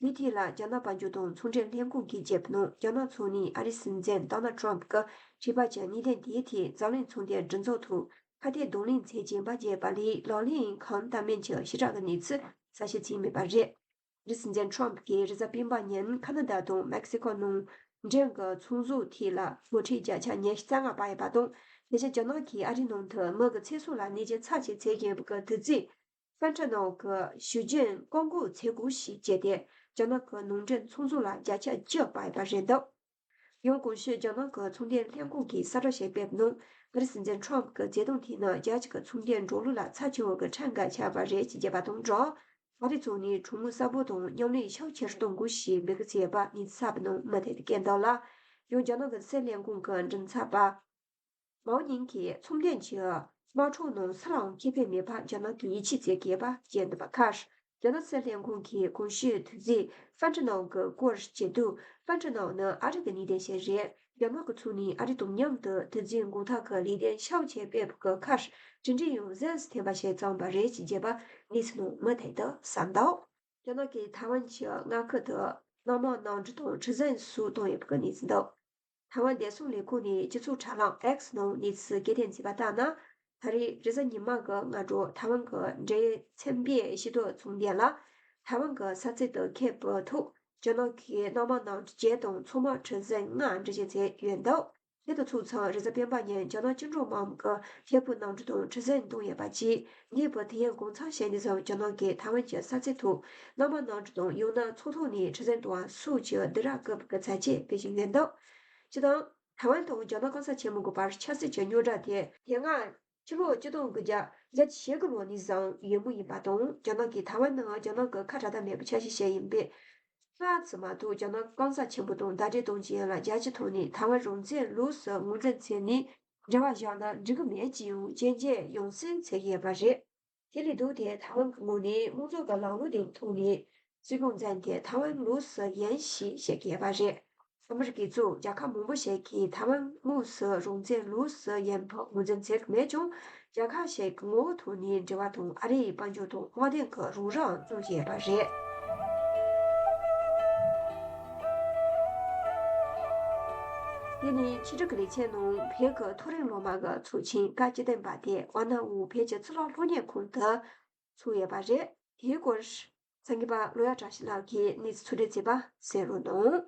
འདིའི་ཐད་ལ་རྒྱ་ནག་དཔལ་འབྱོར་དང་ཚོང་འབྲེལ་ལས་ཁུངས་ཀྱིས་བརྗོད་པའི་ནང་། རྒྱ་ནག་ཚོགས་གཉིས་ཨ་རིའི་སྲིད་འཛིན་ཌོ་ནལ་ཊམ་གྱི་ཁྲལ་འབབ་ཀྱི་གནད་དོན་དེའི་ཐད་འཛམ་གླིང་ཚོང་དོན་མགྲིན་ཚབ་ཐོག་ཁ་གཏད་གདོང་ལེན་མཛད་ཀྱིན་པ་བརྗོད་པ་ལས་ལག་ལེན་གང་བསྟར་མིན་གྱི་ཞིབ་ཕྲ་གི་གནས་ཚུལ་གསལ་བཤད་བྱས་མེད་པ་རེད། རིགས་འཛིན་ཁྲོམ་གྱིས་རེས་གཟའ་སྤེན་པ་ཉིན་ཁ་ན་ཌ་དང་མེག་སི་ཀོ་ནང་འགྲེམས་ཀྱི་ཚོང་ཟོག་ཐད་ལ་སྒོ་ཁྲལ་བརྒྱ་ཆ་ཉི་ཤུ་རྩ་ལྔ་སྤར་ཡོད་པ་དང་། དེ་བཞིན་རྒྱ་ནག་གིས་ཨ་རིའི་ནང་དུ་མི་གི་ཚེ་སྲོག་ལ་གནོད་སྐྱོན་ཚབས་ཆེ་བྱེད་ཀྱིན་པའི་དུག་རྫས་ཕན་ཊ་ནོལ་གྱི་བཞུར་རྒྱུན་བཀག་འགོག་བྱེད་དགོས་ཞེས་བརྗོད་དེ། རྒྱ་ནག་གི་ནང་འགྲེམས་ཚོང་ཟོག་ལ་བརྒྱ་ཆ་བཅུ་སྤར་ཡོད་པ་རེད་འདུག་ཡང་གོང་ཞུས་རྒྱ་ནག་གི་ཚོང་དོན་ལྷན་ཁང་གིས་གསལ་བསྒྲགས་ཤིག་སྤེལ་བའི་ནང་། ཨ་རིའི་སྲིད་འཛིན་ཁྲོམ་གྱི་བརྗོད་དོན་དེ་ནི་རྒྱལ་སྤྱི་གི་ཚོང་དོན་འགྲོ་ལུགས་ལ་ཚབས་ཆེ་བའི་གི་ཁྲལ་འགན་ཆགས་པ་རེད་ཅེས་བརྗོད་པ་དང་སྦྲགས། ཨ་རི་ཚོགས་གཉིས་གྲོས་མོལ་གསར་པ་དང་མཉམ་ལས་ཤུགས་ཆེ་རུ་གཏོང་དགོས་ཞེས་འབོད་སྐུལ་བྱས་པ་གནས་ཚུལ་གསར་པའི་ནང་མུ་མཐུད་དེ་བཀོད་འདུག་ལ། ཡང་རྒྱ་ནག་གི་ཕྱི་སྲིད་ལས་ཁུངས་ཀྱི་མགྲིན་ཚབ་པ་མའོ་ཉིང་གིས་ཚོང་དོན་གྱི་དམག་འཁྲུག་ནང་སུ་ལའང་ཁེ་ཕན་མེད་པར་རྒྱ་ནག་གིས་ཡིད་ཆེས་བྱེད་དགོས་པ་བཤད་འདུག་པ་ཁར། རྒྱ་ནག་ཕྱི་སྲིད་ལས་ཁུངས་ཀྱིས་གོང་ཞུས་དུག་རྫས་ཕན་ཊ་ནོལ་གྱི་སྐོར་བརྗོད་དུས། ཕན་ཊ་ནོལ་ནི་ཨ་རི་གི་ནད་དོན་ཞིག་རེད། རྒྱ་ནག་གི་ཚོགས་གཉིས་ཨ་རི་དང་མཉམ་དུ་དུག་རྫས་འགོག་ཐབས་ཀྱི་ལས་དོན་ཤུགས་ཆེ་སྤེལ་བའི་སྐབས་ཁར་གྲུབ་འབྲས་ཡང་གཟེངས་སུ་ཐོན་པ་ཞིག་བྱུང་བ་རེད་ཅེས་བརྗོད་པ་གནས་ཚུལ་ནང་མུ་མཐུད་དུ་གསལ་འདུག་རྒྱ་ནག་གིས་ཐའེ་ཝན་གྱི་མངའ་ཁུལ་དུ་སྣ་མང་གནམ་གྲུ་དང་གྲུ་གཟིངས་སོགས་བཏང་ཡོད་པའི་གནས་ཚུལ་འདུག་ཐའེ་ཝན་བདེ་སྲུང་ལས་ཁུངས་ནས་སྤྱི་ཚོགས་དྲ་ལམ་X ནང་གནས་ཚུལ་སྐྱེལ་འདོན་བྱས་པ་ལྟར་ན། ད་རེས་རེས་གཟའ་ཉི་མ་གི་སྔ་དྲོ་ཐའེ་ཝན་གྱི་འབྲེལ་ཡོད་ཚན་པས་ཤེས་རྟོགས་བྱུང་དོན་ལ། ཐའེ་ཝན་གྱི་ས་ཆ་དེ་ཁེབས་པའི་ཐོག་རྒྱ་ནག་གིས་སྣ་མང་གནམ་གྲུ་བརྒྱད་དང་ཚོང་དམག་གྲུ་གཟིངས་ལྔ་འགྲུལ་བཞུད་བྱས་ཡོད་འདུག་དེ་དང་ཕྱོགས་མཚུངས་རེས་གཟའ་སྤེན་པ་ཉིན་རྒྱ་ནག་བཅིངས་འགྲོལ་དམག་གིས་ཧྲིལ་པོའི་གནམ་གྲུ་དང་གྲུ་གཟིངས་བཏང་ཡོད་པ་བཅས། ཉེ་བའི་དུས་ཡུན་གང་འཚམ་ཞིག་ནས་བཟུང་རྒྱ་ནག་གིས་ཐའེ་ཝན་གྱི་ས་ཆའི་ཐོག་སྣ་མང་གནམ་གྲུ་དང་ཡང་ན་མཚོ་ཐོག་ནས་གྲུ་གཟིངས་གཏོང་བ་སོགས་ཀྱི་སྡིགས་ར་རྒོལ་བའི་ཚབས་ཆེ་སྤེལ་བཞིན་ཡོད་འདུག་སྤྱིར་བཏང་། ཐའེ་ཝན་དང་རྒྱ་ནག་གང་ཟག་ཆེན་མོ་གི་བར་ཆབ་སྲིད་ཀྱི་རྙོག་དྲ་དེ་དེ་སྔ་ཕྱི་ལོ་ཆིག་སྟོང་དགུ་བརྒྱ་བཞི་བཅུ་ཞེ་དགུ་ལོ་ནས་བཟུང་ཡོད་མུས་ཡིན་པ་དང་། རྒྱ་ནག་གིས་ཐའེ་ཝན་ནི་རྒྱ་ནག་གི་ཁ་བྲལ་ཐབས་མེད་པའི་ཆ་ཤས་ཤིག་ཡིན་པས། སྔ་ཕྱི་མ་གཏོགས་རྒྱ་ནག་གང་ཟག་ཆེན་པོ་དང་ཟླ་སྒྲིལ་གཏོང་རྒྱུ་ཡིན་ལ། རྒྱལ་སྤྱིའི་ཐོག་ནས་ཐའེ་ཝན་རང་བཙན་ལོགས་སུ་ངོས་འཛིན་བྱས་ནས་འབྲེལ་བ་བཞག་ན་འགྲིག་གི་མེད་ཅེས་ཡང་སྐྱོན་བརྗོད་ཡང་སེ་བྱེད་ཀྱི་ཡོད་པ་རེད། དེ་ལས་ལྡོག་སྟེ་ཐའེ་ཝན་གྱི་ངོས་ནས་དམངས་གཙོ་གི་ལམ་ལུགས་དེ་ཐོག་ནས་སྲིད་སྐྱོང་མཚན་དེ་ཐའེ་ཝན་ལོགས་སུ་ཡིན་ཞེས་བཤད་ཀྱི་ཡོད་པ་རེད། ཨ་མི་རི་ཀའི་གཙོས་རྒྱལ་ཁབ་མང་པོ་ཞིག་གིས་ཐའེ་ཝན་དངོས་སུ་རང་བཙན་ལོགས་སུ་ཡིན་པ་ངོས་འཛིན་བྱེད་ཀྱི་མེད་ཀྱང་། རྒྱལ་ཁབ་ཞིག་གི་ངོ་བོ་ཐོག་ནས་འབྲེལ་བ་དང་ཨ་རིའི་དཔལ་འབྱོར་དང་དམག་དོན་གྱི་རོགས་རམ་གནང་བཞིན་ཡོད་པ་རེད། དེ་ནས་ཕྱི་དྲིལ་གྱི་ལེ་ཚན་ནང་བོད་ཀྱི་མཐོ་རིམ་སློབ་མ་གི་ཚོགས་ཆེན་སྐབས་བཅུ་བདུན་པ་དེ་ཝཱ་ཎ་ཝུའུ་བོད་ཀྱི་ཕྱི་ལོགས་སློབ་གཉེར་ཁང་དུ་ཚོགས་ཡོད་པ་རེད། དེའི་སྐོར་གསར་འགོད་པ་ལོ་ཡག་བཀྲ་ཤིས་ལགས་ཀྱིས་གནས་ཚུལ་ཕྱོགས་བསྒྲིགས་བྱས་པ་གསན་རོགས་གནང་།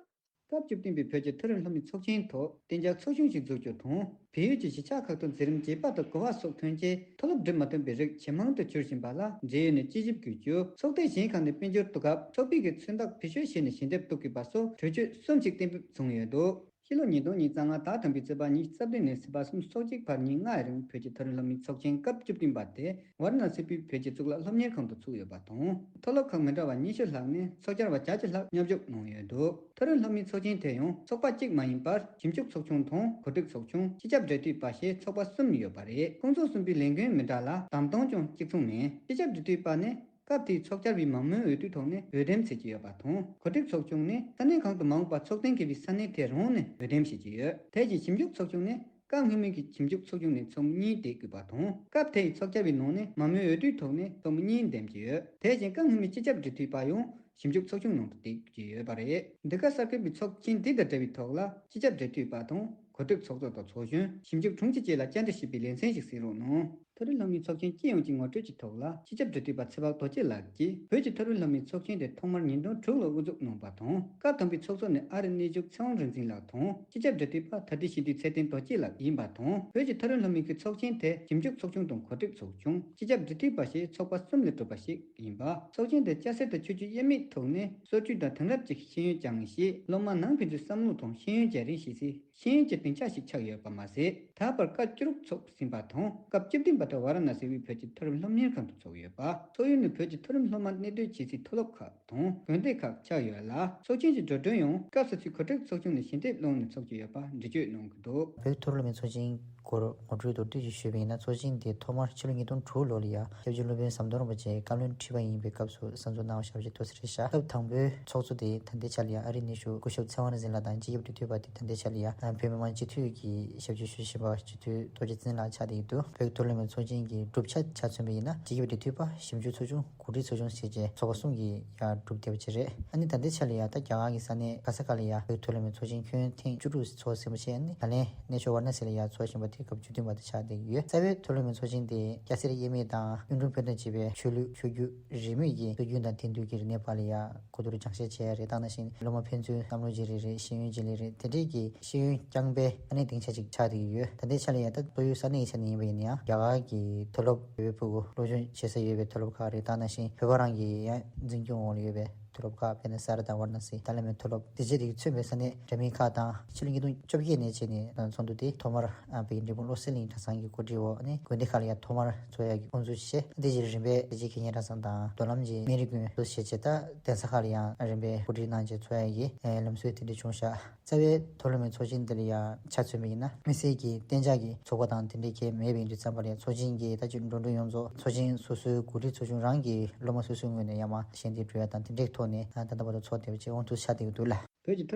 སྐབས་བཅུ་བདུན་པའི་བོད་ཀྱི་མཐོ་རིམ་སློབ་མའི་ཚོགས་ཆེན་ཐོག་གཏན་འཇགས་ཚོགས་ཆུང་ཞིག་འཛུགས་རྒྱུ་དང་། བལ་ཡུལ་གྱི་གཞིས་ཆགས་ཁག་ཏུ་འཛིན་རིམ་བརྒྱད་པ་དང་དགུ་པ་སོགས་ཐོན་རྗེས་མཐོ་སློབ་འགྲིམ་མ་ཐུབ་པའི་རིགས་ཇེ་མང་དུ་གྱུར་བཞིན་པ་ལ་འབྲེལ་ཡོད་ནས་དཔྱད་ཞིབ་དགོས་རྒྱུ། ཚོགས་སྡེ་གཞན་ཁག་ནས་དཔལ་འབྱོར་གཏོང་སྐབས་ཚོགས་པའི་གི་མཚོན་རྟགས་བེད་སྤྱོད་བྱས་ནས་ཞལ་འདེབས་གཏོང་དགོས་པ་སོགས་གྲོས་ཆོད་གསུམ་ཞིག་གཏན་འབེབས་བྱུང་ཡོད་འདུག་ཕྱི་ལོ་ཉིས་སྟོང་ཉི་ཤུ་རྩ་ལྔ་ཟླ་དང་པོའི་ཚེས་པ་ཉི་ཤུ་རྩ་བདུན་ནས་ཚེས་པ་སུམ་ཅུ་སོ་གཅིག་བར་ཉིན་ལྔའི་རིང་བོད་ཀྱི་མཐོ་རིམ་སློབ་མའི་ཚོགས་ཆེན་སྐབས་བཅུ་བདུན་པ་དེ་ཝཱ་ར་ཎ་སིའི་བོད་ཀྱི་གཙུག་ལག་སློབ་གཉེར་ཁང་དུ་ཚུགས་ཡོད་པ་དང་། མཐོ་སློབ་ཁག་མི་འདྲ་བ་ཉི་ཤུ་ལྷག་ནས་ཚོགས་བཅར་བ་བརྒྱད་ཅུ་ལྷག་མཉམ་ཞུགས་གནང་ཡོད་འདུག་མཐོ་རིམ་སློབ་མའི་ཚོགས་ཆེན་དེ་ཡང་ཚོགས་པ་གཅིག་མ་ཡིན་པར་ཞིབ་འཇུག་ཚོགས་ཆུང་དང་གོ་སྒྲིག་ཚོགས་ཆུང་། སྤྱི་ཁྱབ་འབྲེལ་མཐུད་པ་ཞེས་ཚོགས་པ་གསུམ་ཡོད་པ་རེད། ཁོང་ཚོ་གསུམ་པོའི་ལས་འགན་མི་འདྲ་ལ་བདམས་ཐོན་ཀྱང་གཅིག་མཚུངས་མིན། སྤྱི་ཁྱབ་འབྲེལ་མཐུད་པ་ནི། སྐབས་དེའི་ཚོགས་བཅར་བའི་མང་མོས་འོས་བསྡུའི་ཐོག་ནས་འོས་འདེམས་བྱེད་ཀྱི་ཡོད་པ་དང་། གོ་སྒྲིག་ཚོགས་ཆུང་ནི་ས་གནས་གང་དུ་མ་འོངས་པར་ཚོགས་ཐེངས་འགའ་བའི་ས་གནས་དེར་འོངས་ནས་འོས་འདེམས་བྱེད་ཀྱི་ཡོད། དེ་བཞིན་ཞིབ་འཇུག་ཚོགས་ཆུང་ནི་སྐབས་སྔོན་མའི་གི་ཞིབ་འཇུག་ཚོགས་ཆུང་ནས་ཚོགས་མི་གཉིས་འདེམས་དགོས་པ་དང་། སྐབས་དེའི་ཚོགས་བཅར་བའི་ནང་ནས་མང་མོས་འོས་བསྡུའི་ཐོག་ནས་ཚོགས་མི་གཉིས་འདེམས་ཀྱི་ཡོད། དེ་བཞིན་སྐབས་སྔོན་མའི་སྤྱི་ཁྱབ་འབྲེལ་མཐུད་པ་ཡང་ཞིབ་འཇུག་ཚོགས་ཆུང་ནང་དུ་འདེམས་ཀྱི་ཡོད་པ་རེད། འདི་ག་གསར་འཁོད་པའི་ཚོགས་ཆེན་འདི་དང་འབྲེལ་བའི་ཐོག་ལ་སྤྱི་ཁྱབ་འབྲེལ་མཐུད་པ་དང་གོ་སྒྲིག་ཚོགས་གཙོ་དང་ཚོགས་གཞོན། ཞིབ་འཇུག་དྲུང་ཆེ་བཅས་ལ་བཅར་འདྲི་ཞུས་པའི་ལེ་ཚན་ཞིག་གཟིགས་རོགས་གནང་། མཐོ་རིམ་སློབ་གཉེར་ཚོགས་ཆེན་སྤྱི་ཡོངས་ཀྱི་ངོ་སྤྲོད་ཀྱི་ཐོག་ལ། སྤྱི་ཁྱབ་འབྲེལ་མཐུད་པ་ཚེ་དཔག་རྡོ་རྗེ་ལགས་ཀྱིས། བོད་ཀྱི་མཐོ་རིམ་སློབ་གཉེར་ཚོགས་ཆེན་དེ་ཐོག་མར་ཉིས་སྟོང་དྲུག་ལོར་དབུ་འཛུགས་གནང་བ་དང་། བཀའ་དམ་པའི་ཚོགས་གཙོ་ནས་ཨ་རི་གནས་བཞུགས་ཚེ་དབང་རིག་འཛིན་ལགས་དང་། སྤྱི་ཁྱབ་འབྲེལ་མཐུད་པ་དར་ཏི་ཞི་བདེའི་ཚེ་བརྟན་རྡོ་རྗེ་ལགས་ཡིན་པ་དང་། བོད་ཀྱི་མཐོ་རིམ་སློབ་གཉེར་གྱི་ཚོགས་ཆེན་དེ་ཞིབ་འཇུག་ཚོགས་ཆུང་དང་གོ་སྒྲིག་ཚོགས་ཆུང་། སྤྱི་ཁྱབ་འབྲེལ་མཐུད་པ་ཞེས་ཚོགས་པ་གསུམ་ལས་གྲུབ་པ་ཞིག་ཡིན་པ། ཚོགས་ཆེན་དེ་སྐྱ་སེར་དང་ཆོས་བརྒྱུད་དབྱེར་མེད་ཐོག་ནས་གསོ་སྐྱོང་དང་དེང་རབས་ཅན་གྱི་ཤེས་ཡོན་སྦྱང་ཞེས། སློབ་མ་ནང་ཕན་ཚུན་བསམ་བློ་དང་ཤེས་ཡོན་སྦྱང་རིང་ཞེས་སའི་ཤེས་ཡོན་གྱི་སྡིངས་ཆ་ཞིག་ཆགས་ཡོད་པ་མ་ཟད། ད་བར་སྐབས་བཅུ་དྲུག་ཚོགས་ཟིན་པ་དང་། སྐབས་བཅུ་བདུན་བར་དུ་ཝཱ་ར་ཎ་སིའི་བོད་ཀྱི་མཐོ་རིམ་སློབ་གཉེར་ཁང་དུ་ཚོགས་ཡོད་པ། ཚོགས་ཡུལ་ནི་བོད་ཀྱི་མཐོ་རིམ་སློབ་མ་གནས་སྡོད་བྱེད་སའི་མཐོ་སློབ་ཁག་དང་དགོན་སྡེ་ཁག་ཆགས་ཡོད་ལ། ཚོགས་ཆེན་གྱི་འགྲོ་གྲོན་ཡང་སྐབས་སོ་སོའི་གོ་སྒྲིག་ཚོགས་ཆུང་ནས་ཞལ་འདེབས་བླངས་ནས་ཚོགས་ཀྱི་ཡོད་པ་འགྲེལ་བརྗོད་གནང་གི་འདུག། བོད་མཐོ་རིམ་སློབ་མའི་ཚོགས་ཆེན་སྐོར་ངོ་སྤྲོད་མདོར་བསྡུས་ཤིག་ཞུས་པ་ཡིན་ན། ཚོགས་ཆེན་དེ་ཐོག་མར་ཕྱི་ལོ་ཉིས་སྟོང་དྲུག་ལོ་ལ་ཡ། སྐྱབས་རྗེ་སློབ་དཔོན་ཟམ་གདོང་རིན་པོ་ཆེ་བཀའ་བློན་ཁྲི་པ་ཡིན་པའི་སྐབས་སུ་གསར་འཛུགས་གནང་བ་ཞབས་ཕྱི་ཐུགས་སུ་རེ་བཞག། སྐབས་དང་པོའི་ཚོགས་གཙོ་དེ་ད་ལྟའི་ཆ་ལ་ཡ་ཨ་རིའི་གནས་བཞུགས་སྐུ་ཞབས་ཚེ་དབང་རིག་འཛིན་ལགས་དང་། སྤྱི་ཁྱབ་འབྲེལ་མཐུད་པ་དེ་ད་ལྟའི་ཆ་ལ་ཡ་བོད་མི་མང་སྤྱི་འཐུས་ཀྱི་ཞབས་ཕྱི་ཞུ་བཞིན་པ་སྤྱི་འཐུས་རྡོ་རྗེ་བཙན་ལགས་ཆགས་བསྡད་ཀྱི་འདུག། བོད་མཐོ་རིམ་སློབ་མའི་ཚོགས་ཆེན་གྱི་གྲུབ་ཆ་ཆ་མཚོན་པ་ཡིན་ན། སྤྱི་ཁྱབ་འབྲེལ་མཐུད་པ། ཞིབ་འཇུག་ཚོགས་ཆུང་། གོ་སྒྲིག་ཚོགས་ཆུང་ཟེར་བྱས་ཚོགས་པ་གསུམ་གྱིས་ཡར་གྲུབ་བསྡད་པ་ཅིག་རེད། ཨ་ནི་ད་ལྟའི་ཆ་ལ་ཡ་ད་རྒྱ་གར་གྱི་ས་གནས་ག་ས་ག་ལ་ཡ་བོད་མཐོ་རིམ་སློབ་མའི་ཚོགས་ཆེན་ཁྱོན་ཐེངས་བཅུ་དྲུག་ཙམ་ཚོགས་ཟིན་པ་བྱས། ཨ་ནི་ད་ལན་གནས་མཆོག་ཝཱ་ར་ཎ་སི་ལ་ཡ་ཚོགས་བཞིན་པ་དེ་སྐབས་བཅུ་བདུན་བར་དུ་ཆགས་བསྡད་ཀྱི་ཡོད། རྩ་བའི་མཐོ་རིམ་སློབ་མའི་ཚོགས་ཆེན་དེ་སྐྱ་སེར་དབྱེར་མེད་དང་གཡུང་དྲུང་བོད་དང་བཅས་པའི་ཆོས་ལུགས་ཆོས་བརྒྱུད་རིས་མེད་ཀྱི་སྲོལ་རྒྱུན་དང་དེང་དུས་ཀྱི་རིག་གནས་བར་ལ་ཡ་གོ་བསྡུར་སྦྱང་བཤད་བྱས་རེད། ད་ནང་བཞིན་སློབ་མ་ཕན་ཚུན་བསམ་བློ་བརྗེ་རེས་རེད། ཤེས་ཡོན་བརྗེ་ལེན་རེད། དེ་འདྲས་ཀྱི་ཤེས་ཡོན་རྐྱང་པའི་ཨ་ནི་སྡིངས་ཆ་ཅིག་ཆགས་བསྡད་ཀྱི་ཡོད། ད་ལྟའི་ཆ་ལ་ཡ་ད་ཏོག་དབྱིབས་ས་གནས་ཀྱི་ཆ་ནས་ཡིན་པ་ཡིན་ན་ཡང་རྒྱ་གར་གྱི་མཐོ་སློབ་བོད་པའི་ཕྲུ་གུ་སློབ་སྦྱོང་བྱེད་ས་ཡོད་པའི་མཐོ་སློབ་ཁག་རེད། ད་ནང་བཞིན་བོད་པ་རང་གི་ཡང་འཛིན་སྐྱོང་འོག་ལ་ཡོད་པའི་མཐོ་སློབ་ཁག་དཔེར་ན་ས་ར་དང་ཝཱ་ར་ཎ་སི། ཏཱ་ལའི་བླ་མའི་མཐོ་སློབ་དེ་བཅས་དེ་གིས་མཚོན་པའི་ས་གནས་འདྲ་མིན་ཁག་དང་། ཕྱི་ལོ་ཉིས་སྟོང་བཅོ་བརྒྱད་ནས་བྱས་ནས་ཚོགས་འདུ་དེ་ཐོག་མར་ཨ་བོད་ཀྱི་འབྲས་སྤུངས་བློ་གསལ་གླིང་གྲྭ་ཚང་གི་གོ་སྒྲིག་འོག་ནས་དགོན་སྡེ་ཁག་ལ་ཡང་ཐོག་མར་ཚོགས་ཡག་གི་དབུ་འཛུགས་བྱས། དེ་རྗེས་རིམ་པས་རྒྱལ་སྤྱིའི་མཁན་སློབ་གྲྭ་ཚང་དང་མདོ་ལམ་གྱི་སྨན་རི་དགོན་དུ་བྱས་རྗེས། ད་གདན་ས་ཁག་ལ་ཡང་རིམ་པས་གོ་སྒྲིག་གནང་རྗེས་ཚོགས་ཡག་གི་ལམ་སྲོལ་དེ་འདྲ་བྱུང་ཤག། རྩ་བའི་མཐོ་རིམ་ཚོགས་ཆེན་འདི་ལ་ཡང་ཆ་མཚོན་པ་ཡིན་ན། དམིགས་བསལ་གྱི་གཏན་འཇགས་ཀྱི་ཚོགས་པ་དང་དེ་འདྲའི་གང་མེད་པ་ཡིན་དུས་ཙམ་པ་ལ་ཡང་ཚོགས་ཆེན་གྱི་ད་ཅིག་འགྲོ་གྲོན་ཡོངས་རྫོགས་ཚོགས་ཆེན་སོ་སོའི་གོ་སྒྲིག་ཚོགས་ཆུང་རང་གི་སློབ་མ་སོ་སོའི་ངོས་ནས་ཡར་མར་ཞལ་འདེབས་སྤྲོད་ཡ་དང་དེ་འདྲའི་ཐོག་ནས་ད་ལྟ་བར་དུ་ཚོགས་བསྡད་པ་བཅས་དབང་དུ་ཆགས་བསྡད་ཀྱི་འདུག་ལ། བོད་ཀྱི་མཐོ་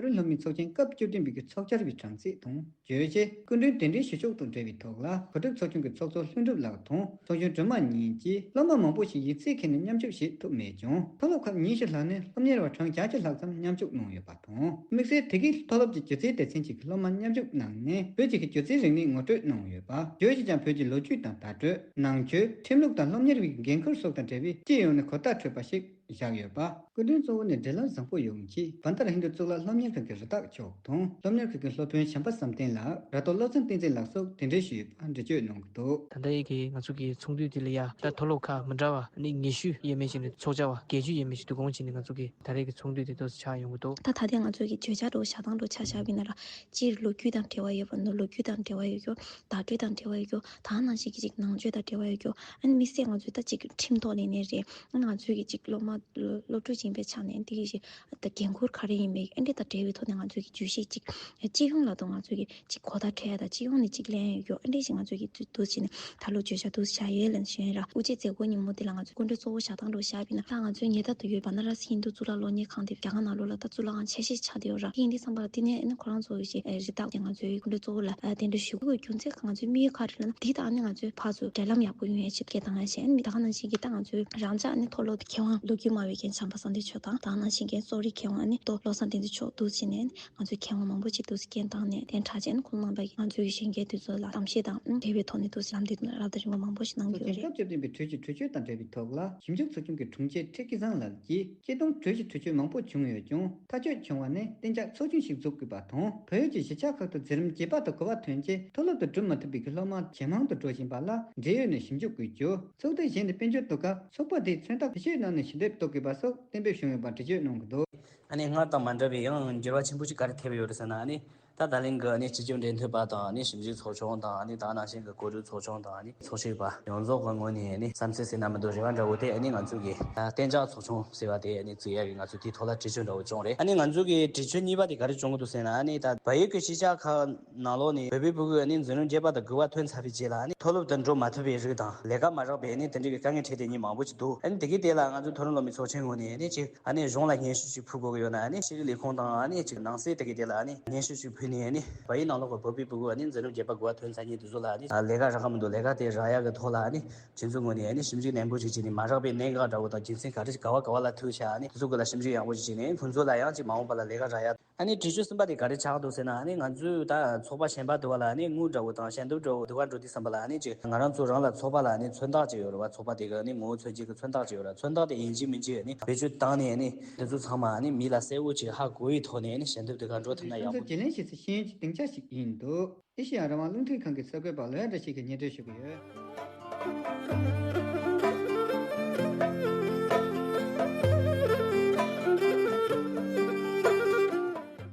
རིམ་སློབ་མའི་ཚོགས་ཆེན་སྐབས་བཅུ་བདུན་པའི་གི་ཚོགས་བཅར་བའི་གྲངས་ཚད་དང་། བརྗོད་གཞི། སྐུ་མགྲོན་གདན་འདྲེན་ཞུ་ཕྱོགས་དང་འབྲེལ་བའི་ཐོག་ལ། གོ་སྒྲིག་ཚོགས་ཆུང་གི་ཚོགས་གཙོ་ལྷུན་གྲུབ་ལགས་དང་ཚོགས་གཞོན་སྒྲོལ་མ་གཉིས་ཀྱིས་སློབ་མ་མང་པོ་ཞིག་ཡིག་ཚད་འཁྱེར་ནས་མཉམ་ཞུགས་བྱེད་ཐུབ་མེད་ཀྱང་། མཐོ་སློབ་ཁག་ཉི་ཤུ་ལྷག་ནས་སློབ་གཉེར་བ་གྲངས་བརྒྱད་ཅུ་ལྷག་ཙམ་མཉམ་ཞུགས་གནང་ཡོད་པ་དང་། དམིགས་བསལ་དེ་གའི་མཐོ་སློབ་ཀྱི་སྒྱུ་རྩལ་སྡེ་ཚན་གཅིག་གི་སློབ་མ་མཉམ་ཞུགས་གནང་ནས་བོད་ཀྱི་སྒྱུ་རྩལ་རིག་གནས་ངོ་སྤྲོད་གནང་ཡོད་པ། བརྗོད་གཞི་ཀྱང་བོད་ཀྱི་ལོ་རྒྱུས་དང་བརྡ་སྤྲོད། ནང་ཆོས། ཁྲིམས་ལུགས་དང་སློབ་གཉེར་བའི་འགན་ཁུར་སོགས་དང་འབྲེལ་བའི་སྤྱི་ཡོངས་ནས་གོ་བརྡ་འཕྲོད་པ་ཞིག་བཞག་ཡོད་པ། སྐུ་མགྲོན་གཙོ་བོ་ནས་འབྲེལ་ལམ་བཟང་པོ་ཡོང་ཆེད་བན་དྷ་ར་ཧིན་རྡུ་གཙུག་ལག་སློབ་གཉེར་ཁང་གི་རི་དྭགས་མཆོག་དང་སློབ་གཉེར་ཁང་གི་སློབ་དཔོན་བྱམས་པ་བསམ་གཏན་ལགས། ར་ཏོ་བློ་བཟང་བསྟན་འཛིན་ལགས་སོགས་གདན་འདྲེན་ཞུས་ཡོད་པ་འགྲེལ་བརྗོད་གནང་གི་འདུག། ད་ལྟའི་གི་ང་ཚོ་གི་ཚོགས་འདུ་འདི་ལ་ཡ་ད་མཐོ་སློབ་ཁག་མི་འདྲ་བ་ནི་ཉི་ཤུ་ཡས་མས་ཅིག་ནས་ཚོགས་བཅར་བ་བརྒྱད་ཅུ་ཡས་མས་ཅིག་འདུ་གོང་ཅིག་ནས་ང་ཚོ་གི་ད་རེས་ཀྱི་ཚོགས་འདུ་འདི་ཏོག་ཙམ་ཆགས་ཡོང་གི་འདུག། ད་ད་ལྟའི་ང་ཚོ་གི་བརྗོད་བྱ་འདྲ་བོ་བཞག་སྟངས་འདྲ་བོ་ཆ་བཞག་པ་ཡིན་ན་ར། སྤྱིར་ལོ་རྒྱུས་དང་འབྲེལ་བ་ཡོད་པ་ནོ། ལོ་རྒྱུས་དང་འབྲེལ་བ་ཡོད་རྒྱུ། བརྡ་སྤྲོད་དང་འབྲེལ་བ་ཡོད་རྒྱུ། ད་ནང་བཞིན་གྱི་ཅིག་ནང་ཆོས་དང་འབྲེལ་བ་ཡོད་རྒྱུ། ཨ་ནི་དམིགས་བསལ་ང་ཚོས་ད་ཅིག་ཁྲིམས་ཐོག་ནས་ནས་རེད། ཨ་ནི་ང་ཚོས་ཀྱི་ཅིག་སློབ་མ་སློབ་ཕྲུག་ཡིན་པའི་ཆ་ནས་འདི་གི་ཞིག་ད་འགན་ཁུར་ག་རེ་ཡིན་པའི་ཨ་འདི་དང་འབྲེལ་བའི་ཐོག་ནས་ང་ཚོས་ཀྱི་བརྗོད་གཞི་ཅིག་སྤྱི་ཡོངས་ལ་དུ་ང་ཚོས་ཀྱི་ཅིག་གོ་བརྡ་འཕྲོད་ཡ་དང་སྤྱི་ཡོངས་ནས་ཅིག་ལེན་ཡ་ཡོད་རྒྱུ། ཨ་འདི་ཞིག་ང་ཚོས་ཀྱི་འདུག་བྱས་ནས་ད་ལོ་བརྗོད་བྱ་འདུག་བྱ་ཡོད་ལན་ཞུ་ཡ་ར། དབུ་འབྱེད་མཛད་སྒོ་ཉིན་མོ་འདི་ལ་ང་ཚོས་སྐུ་མགྲོན་གཙོ་བོ་བཞག་སྟངས་འདྲ་བོ་བཞག་པ་ཡིན་ན། ད་ང་ཚོའི་ཉེ་འདབས་དུ་ཡོད་པ་ན་ར་སི་ཧིན་རྡུ་གཙུག་ལག་སློབ་གཉེར་ཁང་དེ་རྒྱ་གར་ནང་ལོགས་ལ་ད་གཙུག་ལག་ཁང་ཆེ་ཤོས་ཆགས་བསྡད་ཡོད་ར། ཡིན་དུས་ཙམ་པ་ལ་དེ་ནས་ཨ་ནི་ཁོ་རང་ཚོ་ཡི་ཞེས་རི་དྭགས་ཀྱི་ང་ཚོའི་སྐུ་མགྲོན་གཙོ་བོ་ལ་གདན་འདྲེན་ཞུ་དགོས་རྒྱུ་མཚན་ང་ཚོའི་དམིགས་ཡུལ་ག་རེ་ལབ་ན། འདི་དང་ཨ་ནི་ང་ཚོའི་ཕར་ཚུར་འབྲེལ་ལམ་ཡག་པོ་ཡོང་ཡ་ཆེད་སྐད་བཏང་ཡ་བྱས། ཨ་ནི་ད་ག་ནང་བཞིན་གྱི་ད་ང་ཚོའི་རང་ཅག་ཨ་ནི་མཐོ་སློབ་མཁས་དབང་ལོ་རྒྱུས་སྨྲ་བའི་མཁན་བྱམས་པ་བསམ་གཏན་མཆོག་དང་། ད་ག་ནང་བཞིན་མཁན་གསོ་རིག་མཁས་དབང་ཨ་ནི་ཏོ་བློ་བཟང་བསྟན་འཛིན་མཆོག་འདུག་བྱས་ནས་ཨ་ནི་ང་ཚོའི་མཁས་དབང་མང་པོ་ཅིག་འདུག་སེ་སྐད་བཏང་ནས་གདན་དྲངས་བྱས། ཨ་ནི་ཁོང་རྣམ་པ་གིས་ང་ཚོའི་གཞོན་སྐྱེས་དེ་ཚོ་ལ་གཏམ་བཤད་དང་འབྲེལ་བའི་ཐོག་ནས་འདུག་སེ་ལམ་སྟོན་རབ་དང་རིམ་པ་མང་པོ་ཞིག་གནང་གི་ཡོད་རེད། ཚོགས་ཆེན་སྐབས་བཅུ་བདུན་པའི་གྲོས་ཀྱི་གྲོས་ཆོད་དང་འབྲེལ་བའི་ཐོག་ལ་ཞིབ་འཇུག་ཚོགས་ཆུང་གི་དྲུང་ཆེ་ཁྲི་སྐལ་བཟང་ལགས་ཀྱིས། སྤྱིར་བཏང་གྲོས་གཞི་གྲོས་ཆོད་མང་པོ་བྱུང་ཡོད་ཀྱང་། ཐག་གཅོད་བྱུང་བ་ནི་གཏན་འཇགས་ཚོགས་ཆུང་ཞིག་འཛུགས་དགོས་པ་དང་། བོད་ཀྱི་གཞིས་ཆགས་ཁག་ཏུ་འཛིན་རིམ་བརྒྱད་པ་དང་དགུ་པ་ཐོན་རྗེས་མཐོ་སློབ་ཏུ་འགྲོ་མ་ཐུབ་པའི་གི་སློབ་མ་ཇེ་མང་དུ་འགྲོ་བཞིན་པ་ལ་འབྲེལ་ཡོད་ནས་ཞིབ་འཇུག་དགོས་རྒྱུ། ཚོགས་སྡེ་གཞན་ནས་དཔལ་འབྱོར་དུས་སྐབས་ཚོགས་པ་དེའི་མཚོན་རྟགས་ཞིག་གནང་ནས་ཞལ་འདེབས་གཏོང་དགོས་པ་སོགས་གཏན་འབེབས་བྱུང་ཡོད་པ་འགྲེལ་བརྗོད་གནང་གི་འདུག། ཨ་ནི་སྔར་དང་མ་འདྲ་བའི་ཡང་འགྱུར་བ་ཆེན་པོ་ཞིག་ག་རེ་ཐེབས་ཡོད་རེད་ཟེར་ན། ཨ་ནི་ད་ད་ལན་གྱི་ཨ་ནི་སྤྱི་ཁྱབ་འབྲེལ་མཐུད་པ་དང་། ཨ་ནི་ཞིབ་འཇུག་ཚོགས་ཆུང་དང་། ཨ་ནི་ད་ནང་བཞིན་གྱི་གོ་སྒྲིག་ཚོགས་ཆུང་དང་། ཨ་ནི་ཚོགས་ཞུགས་པ་ཡོངས་རྫོགས་ཀྱི་ངོས་ནས་ཨ་ནི་བསམ་ཚུལ་ཟེར་ན་མི་འདུག། རེ་བ་འདྲ་བོ་དེ་ཨ་ནི་ང་ཚོ་གི་གཏན་འཇགས་ཚོགས་ཆུང་ཟེར་བ་དེ་ཨ་ནི་བཙུགས་ཡག་གི་ང་ཚོས་དེའི་ཐོག་ལ་གྲོས་ཆོད་འདྲ་བོ་བྱུང་རེད། ཨ་ནི་ང་ཚོ་གི་གྲོས་ཆོད་གཉིས་པ་དེ་ག་རེ་བྱུང་གི་འདུག་ཟེར་ན། ཨ་ནི་ད་བལ་ཡུལ་གྱི་གཞིས་ཆགས་ཁག་ནང་ལོགས་ནས་བོད་པའི་ཕྲུ་གུ་ཨ་ནི་འཛིན་རིམ་བརྒྱད་པ་དང་དགུ་པ་ཐོན་ཚར་བའི་རྗེས་ལ། ཨ་ནི་མཐོ་སློབ་ཏུ་འགྲོ་མ་ཐུབ་པའི་རིགས་དང་། ལས་ཀ་མ་རག་པའི་ཨ་ནི་དེ་འདྲའི་གི་དཀའ་ངལ་འཕྲད་བསྡད་མཁན་མང་པོ་ཞིག་འདུག། ཨ་ནི་དེ་གའི་དེ་ལ་ང་ཚོ་མཐོ་རིམ་སློབ་མའི་ཚོགས་ཆེན་ངོས་ནས་ཨ་ནི་ཅིག་ཨ་ནི་གཞུང་ལ་སྙན་ཞུ་ཞིག་ཕུལ་དགོས་ཀྱི་ཡོད་ན། ཨ་ནི་ཤེས་རིག་ལས་ཁུངས་དང་། ཨ་ནི་ཅིག་ནང་སྲིད་དེ་གའི་དེ་ལ་ཨ་ནི་སྙན་ཞུ་ཞིག་ཕུལ། ནས་ནི་བལ་ཡུལ་ནང་ལོགས་ཀྱི་བོད་པའི་ཕྲུ་གུ་ནི་འཛིན་རིམ་བརྒྱད་པ་དགུ་པ་ཐོན་ཚར་མཁན་དེ་ཚོ་ལ་ནི་ལས་ཀ་རག་གི་མི་འདུག་ལས་ཀ་དེ་རག་ཡག་གི་ཐོག་ལ་ནི་ཁྱེད་ཚོ་ངོས་ནས་ནི་ཞིབ་འཇུག་ནན་པོ་ཞིག་བྱས་ནས་མ་རག་པའི་གནད་འགག་འདྲ་བོ་དང་རྒྱུ་མཚན་ག་རེ་ག་བ་ག་བ་ལ་ཐུག་ཤག་ནི་དེ་ཚོ་སྐོར་ལ་ཞིབ་འཇུག་ཡག་པོ་ཞིག་བྱས་ནས་ཁོང་ཚོ་ལ་ཡང་ཅིག་མ་འོངས་པ་ལ་ལས་ཀ་རག་ཡག་ཨ་ནི་དྲི་ཤོག་གསུམ་པ་དེ་ག་རེ་ཆགས་འདུག་ཟེར་ན། ཨ་ནི་ང་ཚོས་ད་ཚོགས་པ་གཞན་པ་དེ་བ་ལ་ཨ་ནི་དངུལ་འདྲ་བོ་དང་ཞལ་འདེབས་འདྲ་བོ་དེ་བ་འགྲོ་དུས་ཙམ་པ་ལ་ཨ་ནི་ཅིག་ང་རང་ཚོ་རང་ལ་ཚོགས་པ་ལ་ཨ་ནི་མཚོན་རྟགས་ཅིག་ཡོད་རེད་བ། ཚོགས་པ་དེ་གི་ཨ་ནི་ངོ་བོ་མཚོན་བྱེད་ཀྱི་མཚོན་རྟགས་ཅིག་ཡོད་རེད། མཚོན་རྟགས་དེ་ཡིན་གཅིག་མིན་གཅིག་ཨ་ནི་བེད་སྤྱོད་བཏང་ནས་ཨ་ནི་དེ་ཚོ་ཚང་མ་ཨ་ནི་མི་ལ་གསལ་བོ་ཅིག་ཧ་གོ་ཡི་ཐོག་ནས་ཨ་ནི་ཞལ་འདེབས་དེ་ག་འགྲོ་ཐུབ་ན་ཡག་པོ། དེ་ལན་ཞིག་ཤེས་ཡོན་གྱི་སྡིངས་ཆ་ཞིག་ཡིན་འདུག་ཨེ་ཤེ་ཡ་རང་དབང་རླུང་འཕྲིན་ཁང་གི་གསར་འགོད་པ་ལོ་ཡ་བཀྲ་ཤིས་ཀྱིས་སྙན་སྒྲོན་ཞུ་གི་ཡོད།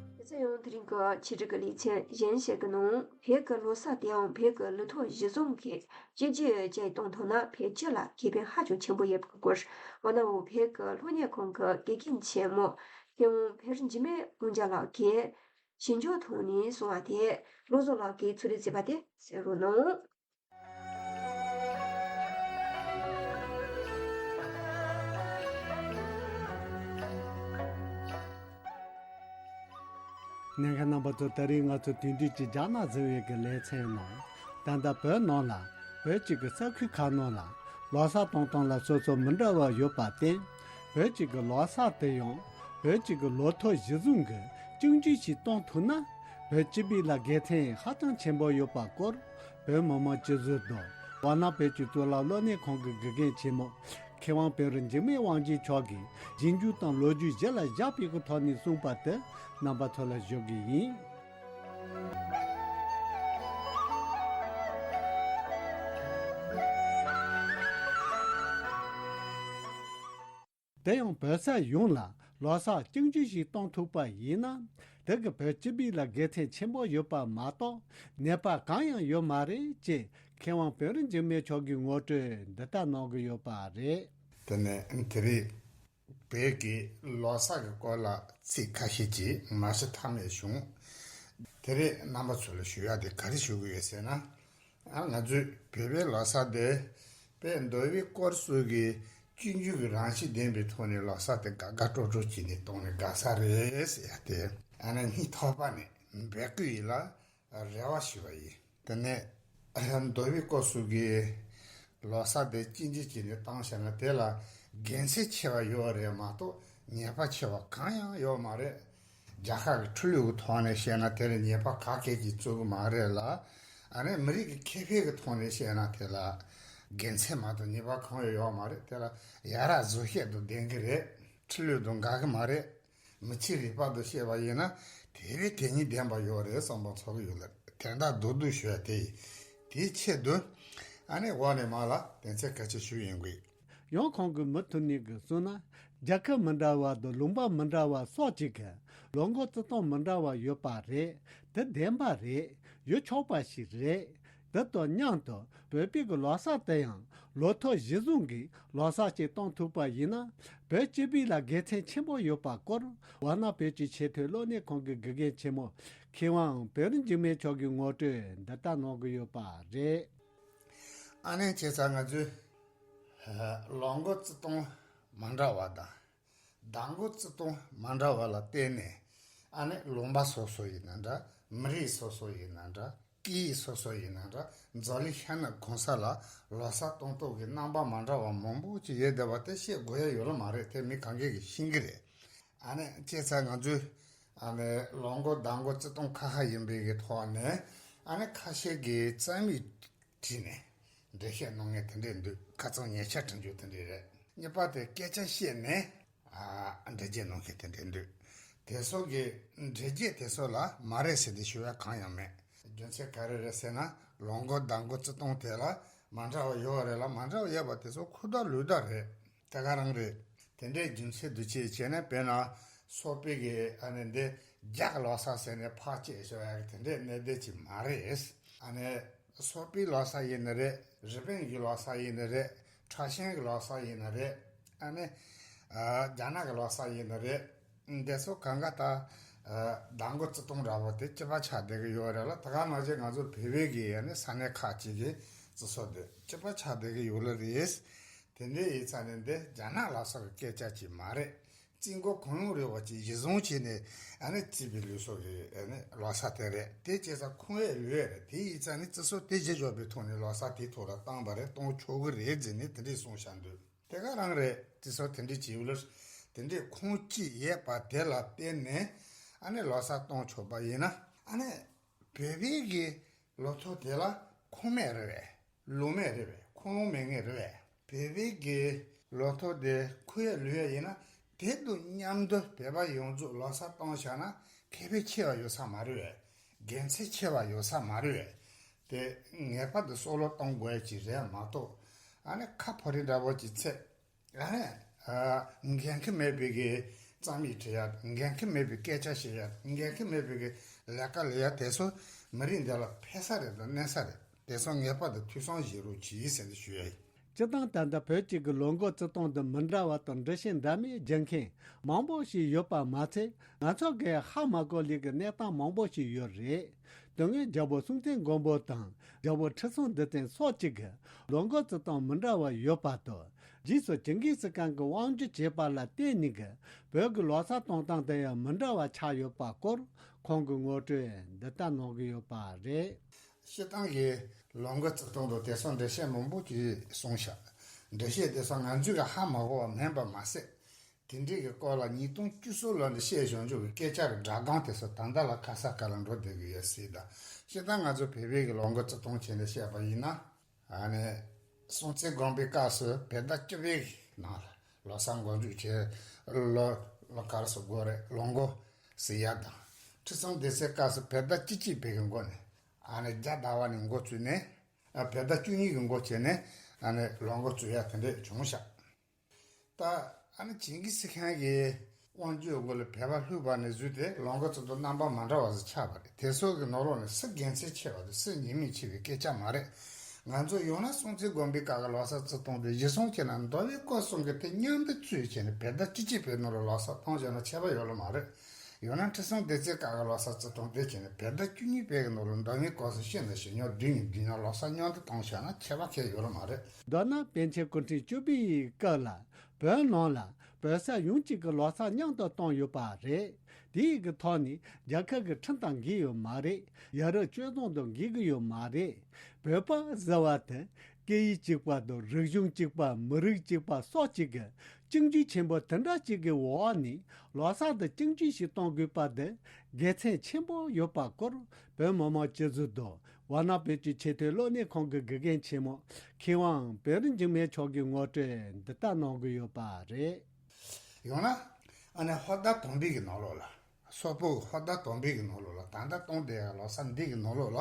ཁྱེད་ཚོ་ཡང་དེ་རིང་གི་ཆེད་སྒྲིག་གི་ལེ་ཚན་གཞན་ཞིག་གི་ནང་བོད་ཀྱི་ལོ་གསར་དེའང་བོད་ཀྱི་ལོ་ཐོ་གཞི་བཟུང་གི་སྤྱི་སྤྱོད་ཅིག་གཏོང་ཐུབ་ན་བོད་སྤྱི་ལ་ཁེ་ཕན་ཧ་ཅང་ཆེན་པོ་ཡོད་པའི་སྐོར། འོ་ན་འོ་བོད་ཀྱི་གློག་བརྙན་ཁང་གི་དགེ་རྒན་ཆེན་མོ་མཁས་དབང་བེ་རི་འཇིགས་མེད་དབང་རྒྱལ་ལགས་ཀྱིས་ཞིབ་འཇུག་ཐོག་ནས་གསུངས་པ་དེ་བློ་བཟང་ལགས་ཀྱིས་ཚུར་རེ་བརྩིས་པ་དེ་གསན་རོགས་གནང་། ཉན་མཁན་རྣམ་པ་ཚོ། ད་རིང་ང་ཚོ་དེང་དུས་ཀྱི་རྒྱ་ནག་གཟི་འོད་ཀྱི་ལེ་ཚན་ནང་ད་ལྟ་བོད་ནང་ལ་བོད་ཀྱི་ས་ཁུལ་ཁག་ནང་ལ་ལོ་གསར་གཏོང་སྟངས་ལ་སོ་སོ་མི་འདྲ་བ་ཡོད་པར་བརྟེན། བོད་ཀྱི་ལོ་གསར་དེ་ཡང་བོད་ཀྱི་ལོ་ཐོ་གཞི་བཟུང་གི་གཅིག་མཇུག་ཞིག་གཏོང་ཐུབ་ན། བོད་སྤྱི་པའི་ལ་དགེ་མཚན་ཧ་ཅང་ཆེན་པོ་ཡོད་པ་སྐོར། བོད་མི་མང་སྤྱི་ཟུར་དང་ཝཱ་ཎ་བོད་ཀྱི་གཙུག་ལག་སློབ་གཉེར་ཁང་གི་དགེ་རྒན་ཆེན་མོ་མཁས་དབང་བེ་རི་འཇིགས་མེད་དབང་རྒྱལ་མཆོག་གིས་ཞིབ་འཇུག་དང་ལོ་རྒྱུས་གཞི་ལ་བཞག་པའི་གི་ཐོག་ནས་གསུངས་པ་དེ་རྣམ་པ་ཚོ་ལ་ཞུ་གི་ཡིན། དེ་ཡང་བོད་ས་ཡོངས་ལ་ལོ་གསར་གཅིག་མཇུག་ཞིག་གཏོང་ཐུབ་པ་ཡིན་ན། དེ་གི་བོད་སྤྱི་པའི་ལ་དགེ་མཚན་ཆེན་པོ་ཡོད་པ་མ་གཏོགས་ནད་པ་གང་ཡང་ཡོད་མ་རེད་ཅེས་མཁས་དབང་བེ་རི་འཇིགས་མེད་མཆོག་གིས་ངོ་སྤྲོད་འདི་ལྟར་གནང་གི་ཡོད་པ་རེད། དེ་ནས་དེ་རིང་བོད་ཀྱི་ལོ་གསར་གྱི་སྐོར་ལ་ཚིག་ཁ་ཤས་ཅིག་མ་ཤི་ཐ་མེད་བྱུང་། དེ་རིང་རྣམ་པ་ཚོ་ལ་ཞུ་ཡ་དེ་ག་རེ་ཞུ་གི་ཡོད་ཟེར་ན། ཨ། ང་ཚོའི་བོད་པའི་ལོ་གསར་དེ་དཔེ་མདོ་དབུས་སྐོར་སོགས་ཀྱི་སྤྱོད་འཇུག་གི་རང་བཞིན་ལྡན་པའི་ཐོག་ནས་ལོ་གསར་དེ་དགའ་དགའ་སྤྲོ་སྤྲོ་བྱས་ནས་གཏོང་ནས་དགའ་ས་རེད་ཟེར་ཡ་དེ། ཨ་ནི་སྙིང་ཐག་པ་ནས་འབོད་སྐུལ་ཡིན་ལ་རེ་བ་ཞུ་བ་ཡིན། དེ་ནས་མདོ་དབུས་སྐོར་སོགས་ཀྱི་ལོ་གསར་དེ་གཅིག་མཇུག་བྱས་ནས་བཏང་བཞག་ན་དེ་ལ་དགེ་མཚན་ཆེ་བ་ཡོད་རེད་མ་གཏོགས་ཉེས་པ་ཆེ་བ་གང་ཡང་ཡོད་མ་རེད། རྒྱལ་ཁབ་ཀྱི་འཕྲོ་ལུགས་ཀྱི་ཐོག་ནས་བཤད་ན་དེ་ལ་ཉེས་པ་ག་གེ་ཅིག་བཙུགས་ཀྱི་མ་རེད་ལ། ཨ་ནི་མི་རིགས་ཀྱི་ཁེ་ཕན་གྱི་ཐོག་ནས་བཤད་ན་དེ་ལ་དགེ་མཚན་མ་གཏོགས་ཉེས་པ་གང་ཡང་ཡོད་མ་རེད། དེ་ལ་ཡ་རབས་བཟོ་ཤེས་དང་ལྡན་གྱི་རེད། འཕྲོ་ལུགས་དང་འགལ་གྱི་མ་རེད། མི་ཚེ་རིག་པ་དང་བཤད་པ་ཡིན་ན་དེ་བས་དེ་ཉིད་ལྡན་པ་ཡོད་རེད་བསམ་པ་ཚོར་གྱི་ཡོད་ལ། དོན་དག་རྡོག་རྡོག་ཞུ་ཡ་དེ་ཡིན། དེའི་ཆེད་དུ་ཨ་ནི་འོག་ནས་མར་ལ་དོན་ཚན་ཁ་ཤས་ཞུ་ཡིན་དགོས། ཡང་ཁོང་གིས་མུ་མཐུད་ནས་གསུངས་ན། རྒྱལ་ཁབ་མི་འདྲ་བ་དང་ལུང་པ་མི་འདྲ་བ་སོགས་ཀྱི་ལོ་འགོ་བརྩི་སྟངས་མི་འདྲ་བ་ཡོད་པ་རེད། དེ་བདེན་པ་རེད། ཡོད་ཆོག་པ་ཞིག་རེད། དེ་དང་མཉམ་དུ་བོད་པའི་གི་ལོ་གསར་དེ་ཡང་ལོ་ཐོ་གཞི་བཟུང་གི་ལོ་གསར་ཅིག་གཏོང་ཐུབ་པ་ཡིན་ན་བོད་སྤྱི་པའི་ལ་དགེ་མཚན་ཆེན་པོ་ཡོད་པ་སྐོར། ཝཱ་ཎ་བོད་ཀྱི་ཆེས་མཐོའི་སློབ་གཉེར་ཁང་གི་དགེ་རྒན་ཆེན་མོ་མཁས་དབང་བེ་རི་འཇིགས་མེད་མཆོག་གིས་ངོ་སྤྲོད་འདི་ལྟར་གནང་གི་ཡོད་པ་རེད། ཨ་ནི་བྱས་ཙང་ང་ཚོས་ལོ་འགོ་བརྩི་སྟངས་མ་འདྲ་བ་དང་། ཟླ་འགོ་བརྩི་སྟངས་མ་འདྲ་བ་ལ་བརྟེན་ནས། ཨ་ནི་ལུང་པ་སོ་སོ་ཡིན་ན་འདྲ། མི་རིགས་སོ་སོ་ཡིན་ན་འདྲ། སྐད་ཡིག་སོ་སོ་ཡིན་ན་འདྲ། འཛམ་གླིང་ཤར་ནུབ་གང་ས་ལ་ལོ་གསར་གཏོང་སྟངས་ཀྱི་རྣམ་པ་མ་འདྲ་བ་མང་པོ་ཅིག་ཡོད་བསྡད་པ་དེ་བཤད་དགོས་ཡ་ཡོད་ལ་མ་རེད། དེ་མི་གང་གས་ཀྱིས་ཤེས་ཀྱི་རེད། ཨ་ནི་བྱས་ཙང་ང་ཚོས་ཨ་ནི་ལོ་འགོ་ཟླ་འགོ་བརྩི་སྟངས་ཁ་ཁ་ཡིན་པའི་གི་ཐོག་ནས། ཨ་ནི་ཁ་ཤས་ཀྱིས་རྩོམ་ཡིག་བྲིས་ནས་འགྲེལ་བཤད་གནང་མཁན་དེ་འདྲས་འདུག་ཁ་རྩང་ཉེ་ཆར་བྲིས་རྒྱུ་དེ་འདྲས་རེད། གཉིས་པ་དེ་སྐད་ཆ་བཤད་ནས་ཨ་འགྲེལ་བརྗོད་གནང་མཁན་དེ་འདྲས་འདུག་དེ་ཚོ་གི་འགྲེལ་བརྗོད་དེ་ཚོ་ལ་མ་རེད་ཟེར་ཏེ་ཞུ་ཡ་གང་ཡང་མེད། རྒྱུ་མཚན་ག་རེ་རེད་ཟེར་ན། ལོ་འགོ་ཟླ་འགོ་བརྩི་སྟངས་དེ་ལ་མ་འདྲ་བ་ཡོད་རེད་ལ། མ་འདྲ་བ་ཡོད་པ་དེ་ཚོ་ཁུག་རྟ་ལུག་རྟ་རེད། དེ་ག་རང་རེད། དེ་འདྲའི་རྒྱུ་མཚན་དུ་ཆེད་བྱས་ནས། དཔེར་ན་སོག་པོའི་གི་ཨ་ནི་འདི་རྒྱ་གི་ལོ་གསར་ཟེར་ནས་ཕར་བཅད་ཤོར་ཡ་གི་དེ་འདྲའི་གནད་དོན་ཅིག་མ་རེད། ཨ་ནི་སོག་པོའི་ལོ་གསར་ཡིན་ནི་རེད། རི་པིན་གྱི་ལོ་གསར་ཡིན་ནི་རེད། ཁྲའོ་ཞན་གྱི་ལོ་གསར་ཡིན་ནི་རེད། ཨ་ནི་ཨ་རྒྱ་ནག་གི་ལོ་གསར་ཡིན་ནི་རེད། འདི་ཚོ་གང་ག་ད་ཨ་ཟླ་འགོ་བརྩི་སྟངས་འདྲ་བོ་དེ་གཅིག་པ་ཆགས་བསྡད་ཀྱི་ཡོད་རེད་ལ། དེ་ག་ནང་བཞིན་ང་ཚོ་བོད་པའི་གི་ཨ་ནི་ས་གནས་ཁག་ཅིག་གི་བརྩི་སྲོལ་དེ་གཅིག་པ་ཆགས་བསྡད་ཀྱི་ཡོད་ལ་རེད། དེ་འདྲའི་ཡིན་ཙང་ནི་འདི་རྒྱ་ནག་ལ་སོགས་ཀྱི་སྐད་ཆ་ཅིག་མ་རེད། རྩིས་འགོ་གང་ཡོང་རེ་བ་ཅིག་གཞི་བཟུང་བྱས་ནས་ཨ་ནི་བརྩིས་པའི་ལུགས་སྲོལ་གྱི་ཨ་ནི་ལོ་གསར་དེ་རེད། དེ་བྱས་ཙང་ཁོང་ཡས་ལུས་ཡས་རེད། དེ་ཡིན་ཙང་ནི་བརྩི་སྲོལ་དེ་གཞི་འཇོག་པའི་ཐོག་ནས་ལོ་གསར་དེའི་ཐོག་ལ་བཏང་པ་རེད། གཏོང་ཆོག་གི་རེད་ཟེར་ནས་དེ་འདྲས་གསུངས་བཞག་འདུག་དེ་ག་རང་རེད། བརྩི་སྲོལ་དེ་འདྲས་བྱས་ཡོད་ལ། དེ་འདྲས་ཁུངས་སྐྱེལ་ཡས་པ་དེ་ལ་བརྟེན་ནས་ཨ་ནི་ལོ་གསར་གཏོང་ཆོག་པ་ཡིན་ན་ཨ་ནི་བོད་པའི་གི་ལོ་ཐོ་དེ་ལ་ཁུངས་མེད་རེད་པས། ལུང་མེད་རེད་པས། ཁུངས་ལུང་མེད་ངེས་རེད་པས། བོད་པའི་གི་ལོ་ཐོ་དེ་ཁུངས་ཡས་ལུས་ཡས་ཡིན་ན་དེ་དང་མཉམ་དུ་བོད་པ་ཡོངས་རྫོགས་ལོ་གསར་གཏོང་བཞག་ན་ཁེ་ཕན་ཆེ་བ་ཡོད་ས་མ་རེད་པས། དགེ་མཚན་ཆེ་བ་ཡོད་ས་མ་རེད་པས། དེ་ངེས་པར་དུ་བསམ་བློ་གཏོང་དགོས་ཡ་ཅིག་རེད་མ་གཏོགས། ཨ་ནི་ཁ་ཕོ་རེ་འདྲ་བོ་ཅིག་ཚད། ཨ་ནི་ཨ་འགན་འཁྲི་མེད་པའི་གི་རྩོམ་ཡིག་བྲིས་ཡ། འགན་འཁྲི་མེད་པའི་སྐད་ཆ་བཤད་ཡ། འགན་འཁྲི་མེད་པའི་གི་ལས་ཀ་ལས་ཡ་དེ་ཚོ་མི་རིགས་འདི་ལ་ཕན་ས་རེད་དང་གནོད་ས་རེད། དེ་ཚོ་ངེས་པར་དུ་ཐུགས་བསམ་བཞེས་རོགས་གྱིས་ཟེར་ནས་ཞུ་ཡ་ཡིན། སྤྱིར་བཏང་ད་ལྟ་བོད་གཅིག་གི་ལོ་འགོ་བརྩི་སྟངས་དང་མི་འདྲ་བ་དང་འགྲེལ་བཤད་འདྲ་མིན་རྒྱག་མཁན་མང་པོ་ཞིག་ཡོད་པ་མ་ཚད། ང་ཚོ་གིས་ཧ་མ་གོ་ལེ་གི་གནས་སྟངས་མང་པོ་ཞིག་ཡོད་རེད། དོན་དངོས་རྒྱལ་པོ་སྲོང་བཙན་སྒམ་པོ་དང་རྒྱལ་པོ་ཁྲི་སྲོང་ལྡེ་བཙན་སོགས་གཅིག་གིས་ལོ་འགོ་བརྩི་སྟངས་མི་འདྲ་བ་ཡོད་པ་དང་། རྗེས་སུ་ཇིང་གིས་སི་ཁན་གྱི་དབང་སྒྱུར་བྱས་པ་ལ་བརྟེན་ནས་གི་བོད་ཀྱི་ལོ་གསར་གཏོང་སྟངས་དེ་ཡང་མི་འདྲ་བ་ཆགས་ཡོད་པ་སྐོར་ཁོང་གིས་ངོ་སྤྲོད་འདི་ལྟར་གནང་གི་ཡོད་པ་རེད། སྤྱིར་བཏང་གི་ལོ་འགོ་བརྩི་སྟངས་དང་དེ་སོགས་འགྲེལ་བཤད་མང་པོ་ཅིག་གསུངས་ཤག་འགྲེལ་བཤད་དེ་ཚོ་ང་ཚོས་ཀྱང་ཧ་མ་གོ་བ་མིན་པ་མ་ཟད། དེ་འདྲའི་གི་སྐོར་ལ་ཉིས་སྟོང་བཅུ་གསུམ་ལོ་ནས་བཤད་བཞག་འཇུག་གི་སྐད་ཆ་རུ་སྒྲ་གདངས་དེ་ཚོ་ད་ལྟ་ལ་ཁ་ས་ཁ་ལ་འགྲོ་བསྡད་གི་ཡོད་སྲིད་ད། སྤྱིར་བཏང་ང་ཚོ་བོད་པའི་གི་ལོ་འགོ་བརྩི་སྟངས་བྱས་ནས་བཤད་པ་ཡིན་ན། ཨ་ནི་སྲོང་བཙན་སྒམ་པོའི་སྐབས་སུ་བོད་ཟླ་བཅུ་པའི་ནང་ལ་ལོ་གསར་འགོ་འཛུགས་བྱས། ལོ་ལོ་ག་རེ་ཟེར་དགོས་རེད། ལོ་འགོ་ཟེར་ཡ་དང་། ཁྲི་སྲོང་ལྡེ་བཙན་སྐབས་སུ་བོད་ཟླ་བཅུ་གཅིག་པའི་གི་འགོ་ནས་ཨ་ནི་རྒྱ་ཟླ་བ་ནས་འགོ་བཙུགས་ནས། ཨ་བོད་ཟླ་བཅུ་གཉིས་ཀྱི་འགོ་བྱས་ནས་ཨ་ནི་ལོ་འགོ་བཙུགས་ཡ་དེ་འདྲས་བྱུང་ཤག་ད་ཨ་ནི་ཇིང་གིས་སི་ཁན་གྱི་དབང་སྒྱུར་འོག་ལ་བོད་པ་ལྷུག་པ་ནས་བཟུང་སྟེ་ལོ་འགོ་བརྩི་སྟངས་རྣམ་པ་མ་འདྲ་བ་ཞིག་ཆགས་པ་རེད། དེ་ཚོ་གི་ནང་ལོགས་ནས་སུ་དགེ་མཚན་ཆེ་བ་དང་སུ་ཉེས་དམིགས་ཆེ་བའི་སྐད་ཆ་མ་རེད། ང་ཚོ་ཡང་ན་སྲོང་བཙན་སྒམ་པོའི་སྐབས་ཀྱི་ལོ་གསར་བརྩི་སྟངས་དེ་གཞི་བཟུང་བྱས་ན་མདོ་དབུས་སྐོར་གསུམ་གྱི་དེ་མཉམ་དུ་བཙུགས་བྱས་ནས་བོད་ཟླ་བཅུ་གཅིག་པའི་ནང་ལ་ལོ་གསར་བཏང་བཞག་ན་ཁྱད་པར་ཡོད་ལ་མ་རེད། ཡང་ན་ཁྲི་སྲོང་ལྡེ་བཙན་སྐབས་ཀྱི་ལོ་གསར་བརྩི་སྟངས་དེ་བྱས་ནས་བོད་ཟླ་བཅུ་གཉིས་པའི་གི་ནང་ལ་མདོ་དབུས་སྐོར་གསུམ་ཕྱི་ནང་ཕྱི་ཉོ་བདུན་ཉིན་བདུན་ཉིན་ལོ་གསར་མཉམ་དུ་བཏང་བཞག་ན་ཁྱད་པར་གང་ཡང་ཡོད་ལ་མ་རེད། མདོར་ན་པཎ་ཆེན་སྐུ་ཕྲེང་བཅུ་པའི་སྐབས་ལ་བོད་ནང་ལ་བོད་ས་ཡོངས་ཀྱི་གི་ལོ་གསར་མཉམ་དུ་བཏང་ཡོད་པ་རེད། དེའི་གི་ཐོག་ནས་རྒྱལ་ཁབ་ཀྱི་ཁྲིམས་དང་འགལ་ཡོད་མ་རེད། ཡ་རབས་སྤྱོད་བཟང་དང་འགལ་གི་ཡོད་མ་རེད། བོད་པ་ཟེར་བ་དེ་སྐད་ཡིག་གཅིག་པ་དང་རིག་གཞུང་གཅིག་པ་མི་རིགས་གཅིག་པ་སོགས་གཅིག་གི་གཅིག་གྱུར་ཆེན་པོ་དེ་འདྲ་གཅིག་གི་འོག་ནས་ལོ་གསར་དུ་གཅིག་གྱུར་ཞིག་གཏོང་དགོས་པ་དེ་དགེ་མཚན་ཆེན་པོ་ཡོད་པ་སྐོར་བོད་མི་མང་སྤྱི་ཟུར་དང་ཝཱ་ཎ་བོད་ཀྱི་ཆེས་མཐོའི་སློབ་གཉེར་ཁང་གི་དགེ་རྒན་ཆེན་མོ་མཁས་དབང་བེ་རི་འཇིགས་མེད་མཆོག་གིས་ངོ་སྤྲོད་འདི་ལྟར་གནང་གི་ཡོད་པ་རེད། ཡང་ན་ཨ་ནི་ཧོར་ཟླ་དང་པོའི་གི་ནང་ལོགས་ལ། སོག་པོ་ཧོར་ཟླ་དང་པོའི་གི་ནང་ལོགས་ལ་ད་ལྟ་གཏོང་བསྡད་ཡ་ལོ་གསར་འདི་གི་ནང་ལོགས་ལ།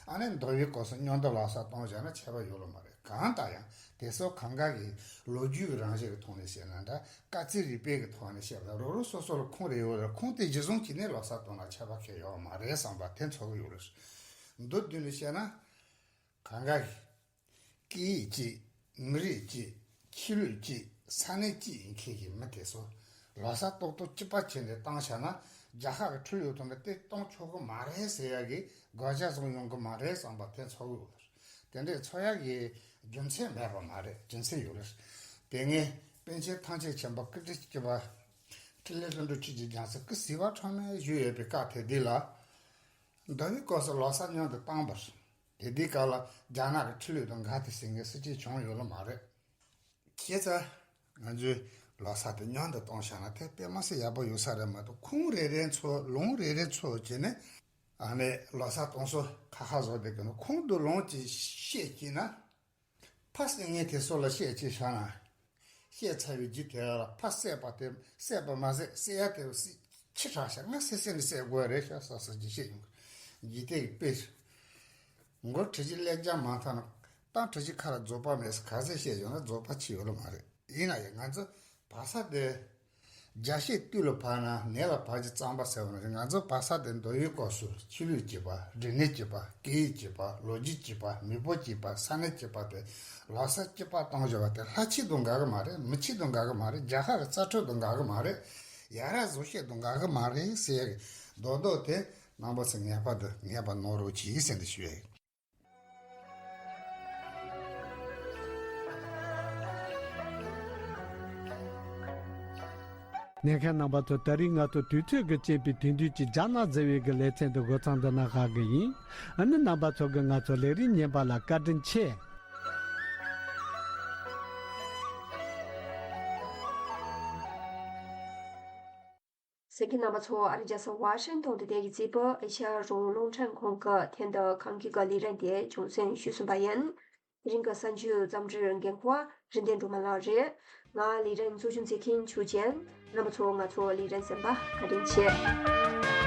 ཨ་ནི་མདོ་དབུས་སྐོར་གསུམ་མཉམ་དུ་ལོ་གསར་གཏོང་བཞག་ན་ཁྱད་པར་ཡོད་ལ་མ་རེད། གང་ལྟར་ཡང་དེ་ཚོ་གང་ག་གི་ལོ་རྒྱུས་ཀྱི་རང་བཞིན་གྱི་ཐོག་ནས་བཤད་ན་འདྲ། སྐར་རྩིས་རིག་པའི་གི་ཐོག་ནས་བཤད་ན་རོ་རོ་སོ་སོ་ལ་ཁུངས་རེ་ཡོད་རེད། ཁུངས་དེ་གཞི་བཟུང་བྱས་ནས་ལོ་གསར་གཏོང་ན་ཁྱད་པར་གང་ཡང་ཡོད་མ་རེད་བསམ་པ་དེ་ཚོར་གི་ཡོད་རེད། མདོར་བསྡུས་ནས་བཤད་ན། གང་ག་གི་སྐད་ཡིག་གཅིག་མི་རིགས་གཅིག་ཆོས་ལུགས་གཅིག་ས་གནས་གཅིག་ཡིན་མཁན་གྱི་མི་དེ་ཚོ་ལོ་གསར་ཏོག་ཏོག་གཅིག་པ་བྱས་ནས་བཏང་བཞག་ན་རྒྱལ་ཁབ་ཀྱི་ཁྲིམས་ལུགས་ཐོག་ནས་དེ་གཏོང་ཆོག་གི་མ་རེད་ཟེར་ཡ་གི་དགག་བྱ་བཟུང་ཡོང་གི་མ་རེད་བསམ་པ་དེ་ཚོར་གི་ཡོད་རེད། དེ་འདྲའི་ཚོར་ཡ་གི་རྒྱུ་མཚན་མེད་པ་མ་རེད། རྒྱུ་མཚན་ཡོད་རེད། དེ་སྔའི་པཎ་ཆེན་ཐམས་ཅད་མཁྱེན་པ་སྐུ་ཕྲེང་བཅུ་པ་འཕྲིན་ལས་ལྷུན་གྲུབ་ཆོས་ཀྱི་རྒྱལ་མཚན་སྐུ་བྱེ་བ་ཕྲ་མོ་བཞུགས་ཡོད་པའི་སྐབས་དེ་དུས་ལ་མདོ་དབུས་སྐོར་གསུམ་ལོ་གསར་མཉམ་དུ་བཏང་བར། དེ་དུས་སྐབས་ལ་རྒྱ་ནག་གི་ཁྲིམས་ལུགས་དང་འགལ་ཏེ་ཟེར་མཁན་སུ་གཅིག་བྱུང་ཡོད་ལ་མ་རེད། བྱས་ཙང་ང་ཚོས་ལོ་གསར་དེ་མཉམ་དུ་གཏོང་བཞག་ན་དེ་དཔེ་མ་སྲིད་ཡག་པོ་ཡོད་ས་རེད་མ་གཏོགས། ཁུངས་རེ་རེ་ཚོ་ལུང་རེ་རེ་ཚོ་བྱས་ནས་ཨ་ནི་ལོ་གསར་གཏོང་སྲོལ་ཁ་ཁ་བཟོ་བསྡད་ཀྱི་འདུག་ཁུངས་དང་ལུང་ཅིག་ཤེས་ཀྱི་ན། ཕ་སེ་ངས་དེ་སོགས་ལ་བཤད་ཅེས་བྱ་ན། བཤད་ཚར་བའི་རྗེས་དེ་ལ་ཕ་བསད་པ་དེ་བསད་པ་མ་ཟད་བསད་ཡ་དེ་སྲིད་ཕྱི་དྲགས་ཤག་ང་སེ་སེ་ནས་བསད་དགོས་རེད་ཤག་ས་ས་ཅིག་བཤད་ཡོང་གི། འཇིག་རྟེན་གྱི་དཔེ། མགོ་གྲི་གིས་ཀླད་རྒྱ་མ་འཐག་ན་རྟ་གྲི་གིས་ཁ་ལ་རྫོགས་པ་མེད་ཟེར་ག་ཚད་བཤད་ཡོང་ན་རྫོགས་པ་ཆེ་ཡོད་ལ་མ་རེད། ཡིན་ན་ཡང་ང་ཚོ་བག་ཚ་དེ། རྒྱ་ཤེད་དུས་ལ་བབ་ན་ནད་ལ་བབ་ཀྱི་རྩམ་པ་ཟེར་བ་ནང་བཞིན། ང་ཚོ་བག་ཚ་དེ་མདོ་དབུས་སྐོར་སུ་ཆོས་ལུགས་གཅིག་པ། རིག་གནས་གཅིག་པ། སྐད་ཡིག་གཅིག་པ། ལོ་རྒྱུས་གཅིག་པ། མི་འབོར་གཅིག་པ། ས་གནས་གཅིག་པ་དེ་ལོ་གསར་གཅིག་པ་བཏང་བཞག་པ་དེ་ལྷ་ཆོས་དང་འགལ་གི་མ་རེད། མི་ཆོས་དང་འགལ་གི་མ་རེད། རྒྱལ་ཁབ་ཀྱི་རྩ་ཁྲིམས་དང་འགལ་གི་མ་རེད། ཡ་རབས་བཟོ་ཤེས་དང་འགལ་གི་མ་རེད་ཟེར་ཡ་གི་རྡོག་རྡོག་དེ་རྣམ་པ་ཚོས་ངེས་པར་དུ་ངེས་པར་གནང་རོགས་གྱིས་ཟེར་ནས་ཞུ་ཡ་ཡིན། ཉན་མཁན་རྣམ་པ་ཚོ། ད་རིང་ང་ཚོ་དུས་ཚོད་ཀྱི་རྐྱེན་པས་དེང་དུས་ཀྱི་རྒྱ་ནག་ཟེར་བའི་གི་ལེ་ཚན་འདི་འགོ་ཚང་འདི་ན་ཧ་གི་ཡིན། ཨ་ནི་རྣམ་པ་ཚོ་གི་ང་ཚོ་ལས་རིམ་ཉན་པ་ལ་བཀའ་དྲིན་ཆེ། གསན་མཁན་རྣམ་པ་ཚོ། ཨ་རི་རྒྱལ་ས་ཝ་ཤིང་ཏོན་དུ་བསྡད་ཀྱི་རྩིས་པ་ཨེ་ཤ་ཡ་རང་དབང་རླུང་འཕྲིན་ཁང་གི་ཐེངས་འདི་གང་གི་ག་ལས་རིམ་དེ་རྒྱང་སྲིང་ཞུས་ཟིན་པ་ཡིན། དེ་རིང་གི་གསར་འགྱུར་རྩོམ་སྒྲིག་འགན་འཁུར་བ་རིག་ལྡན་སྒྲོལ་མ་ལགས་རེད། ང་ལས་རིམ་གཙོ་སྐྱོང་མཛད་མཁན་ཆོས་ཅན། རྣམ་པ་ཚོ་ང་ཚོ་ལས་རིམ་གསན་པ་བཀའ་དྲིན་ཆེ།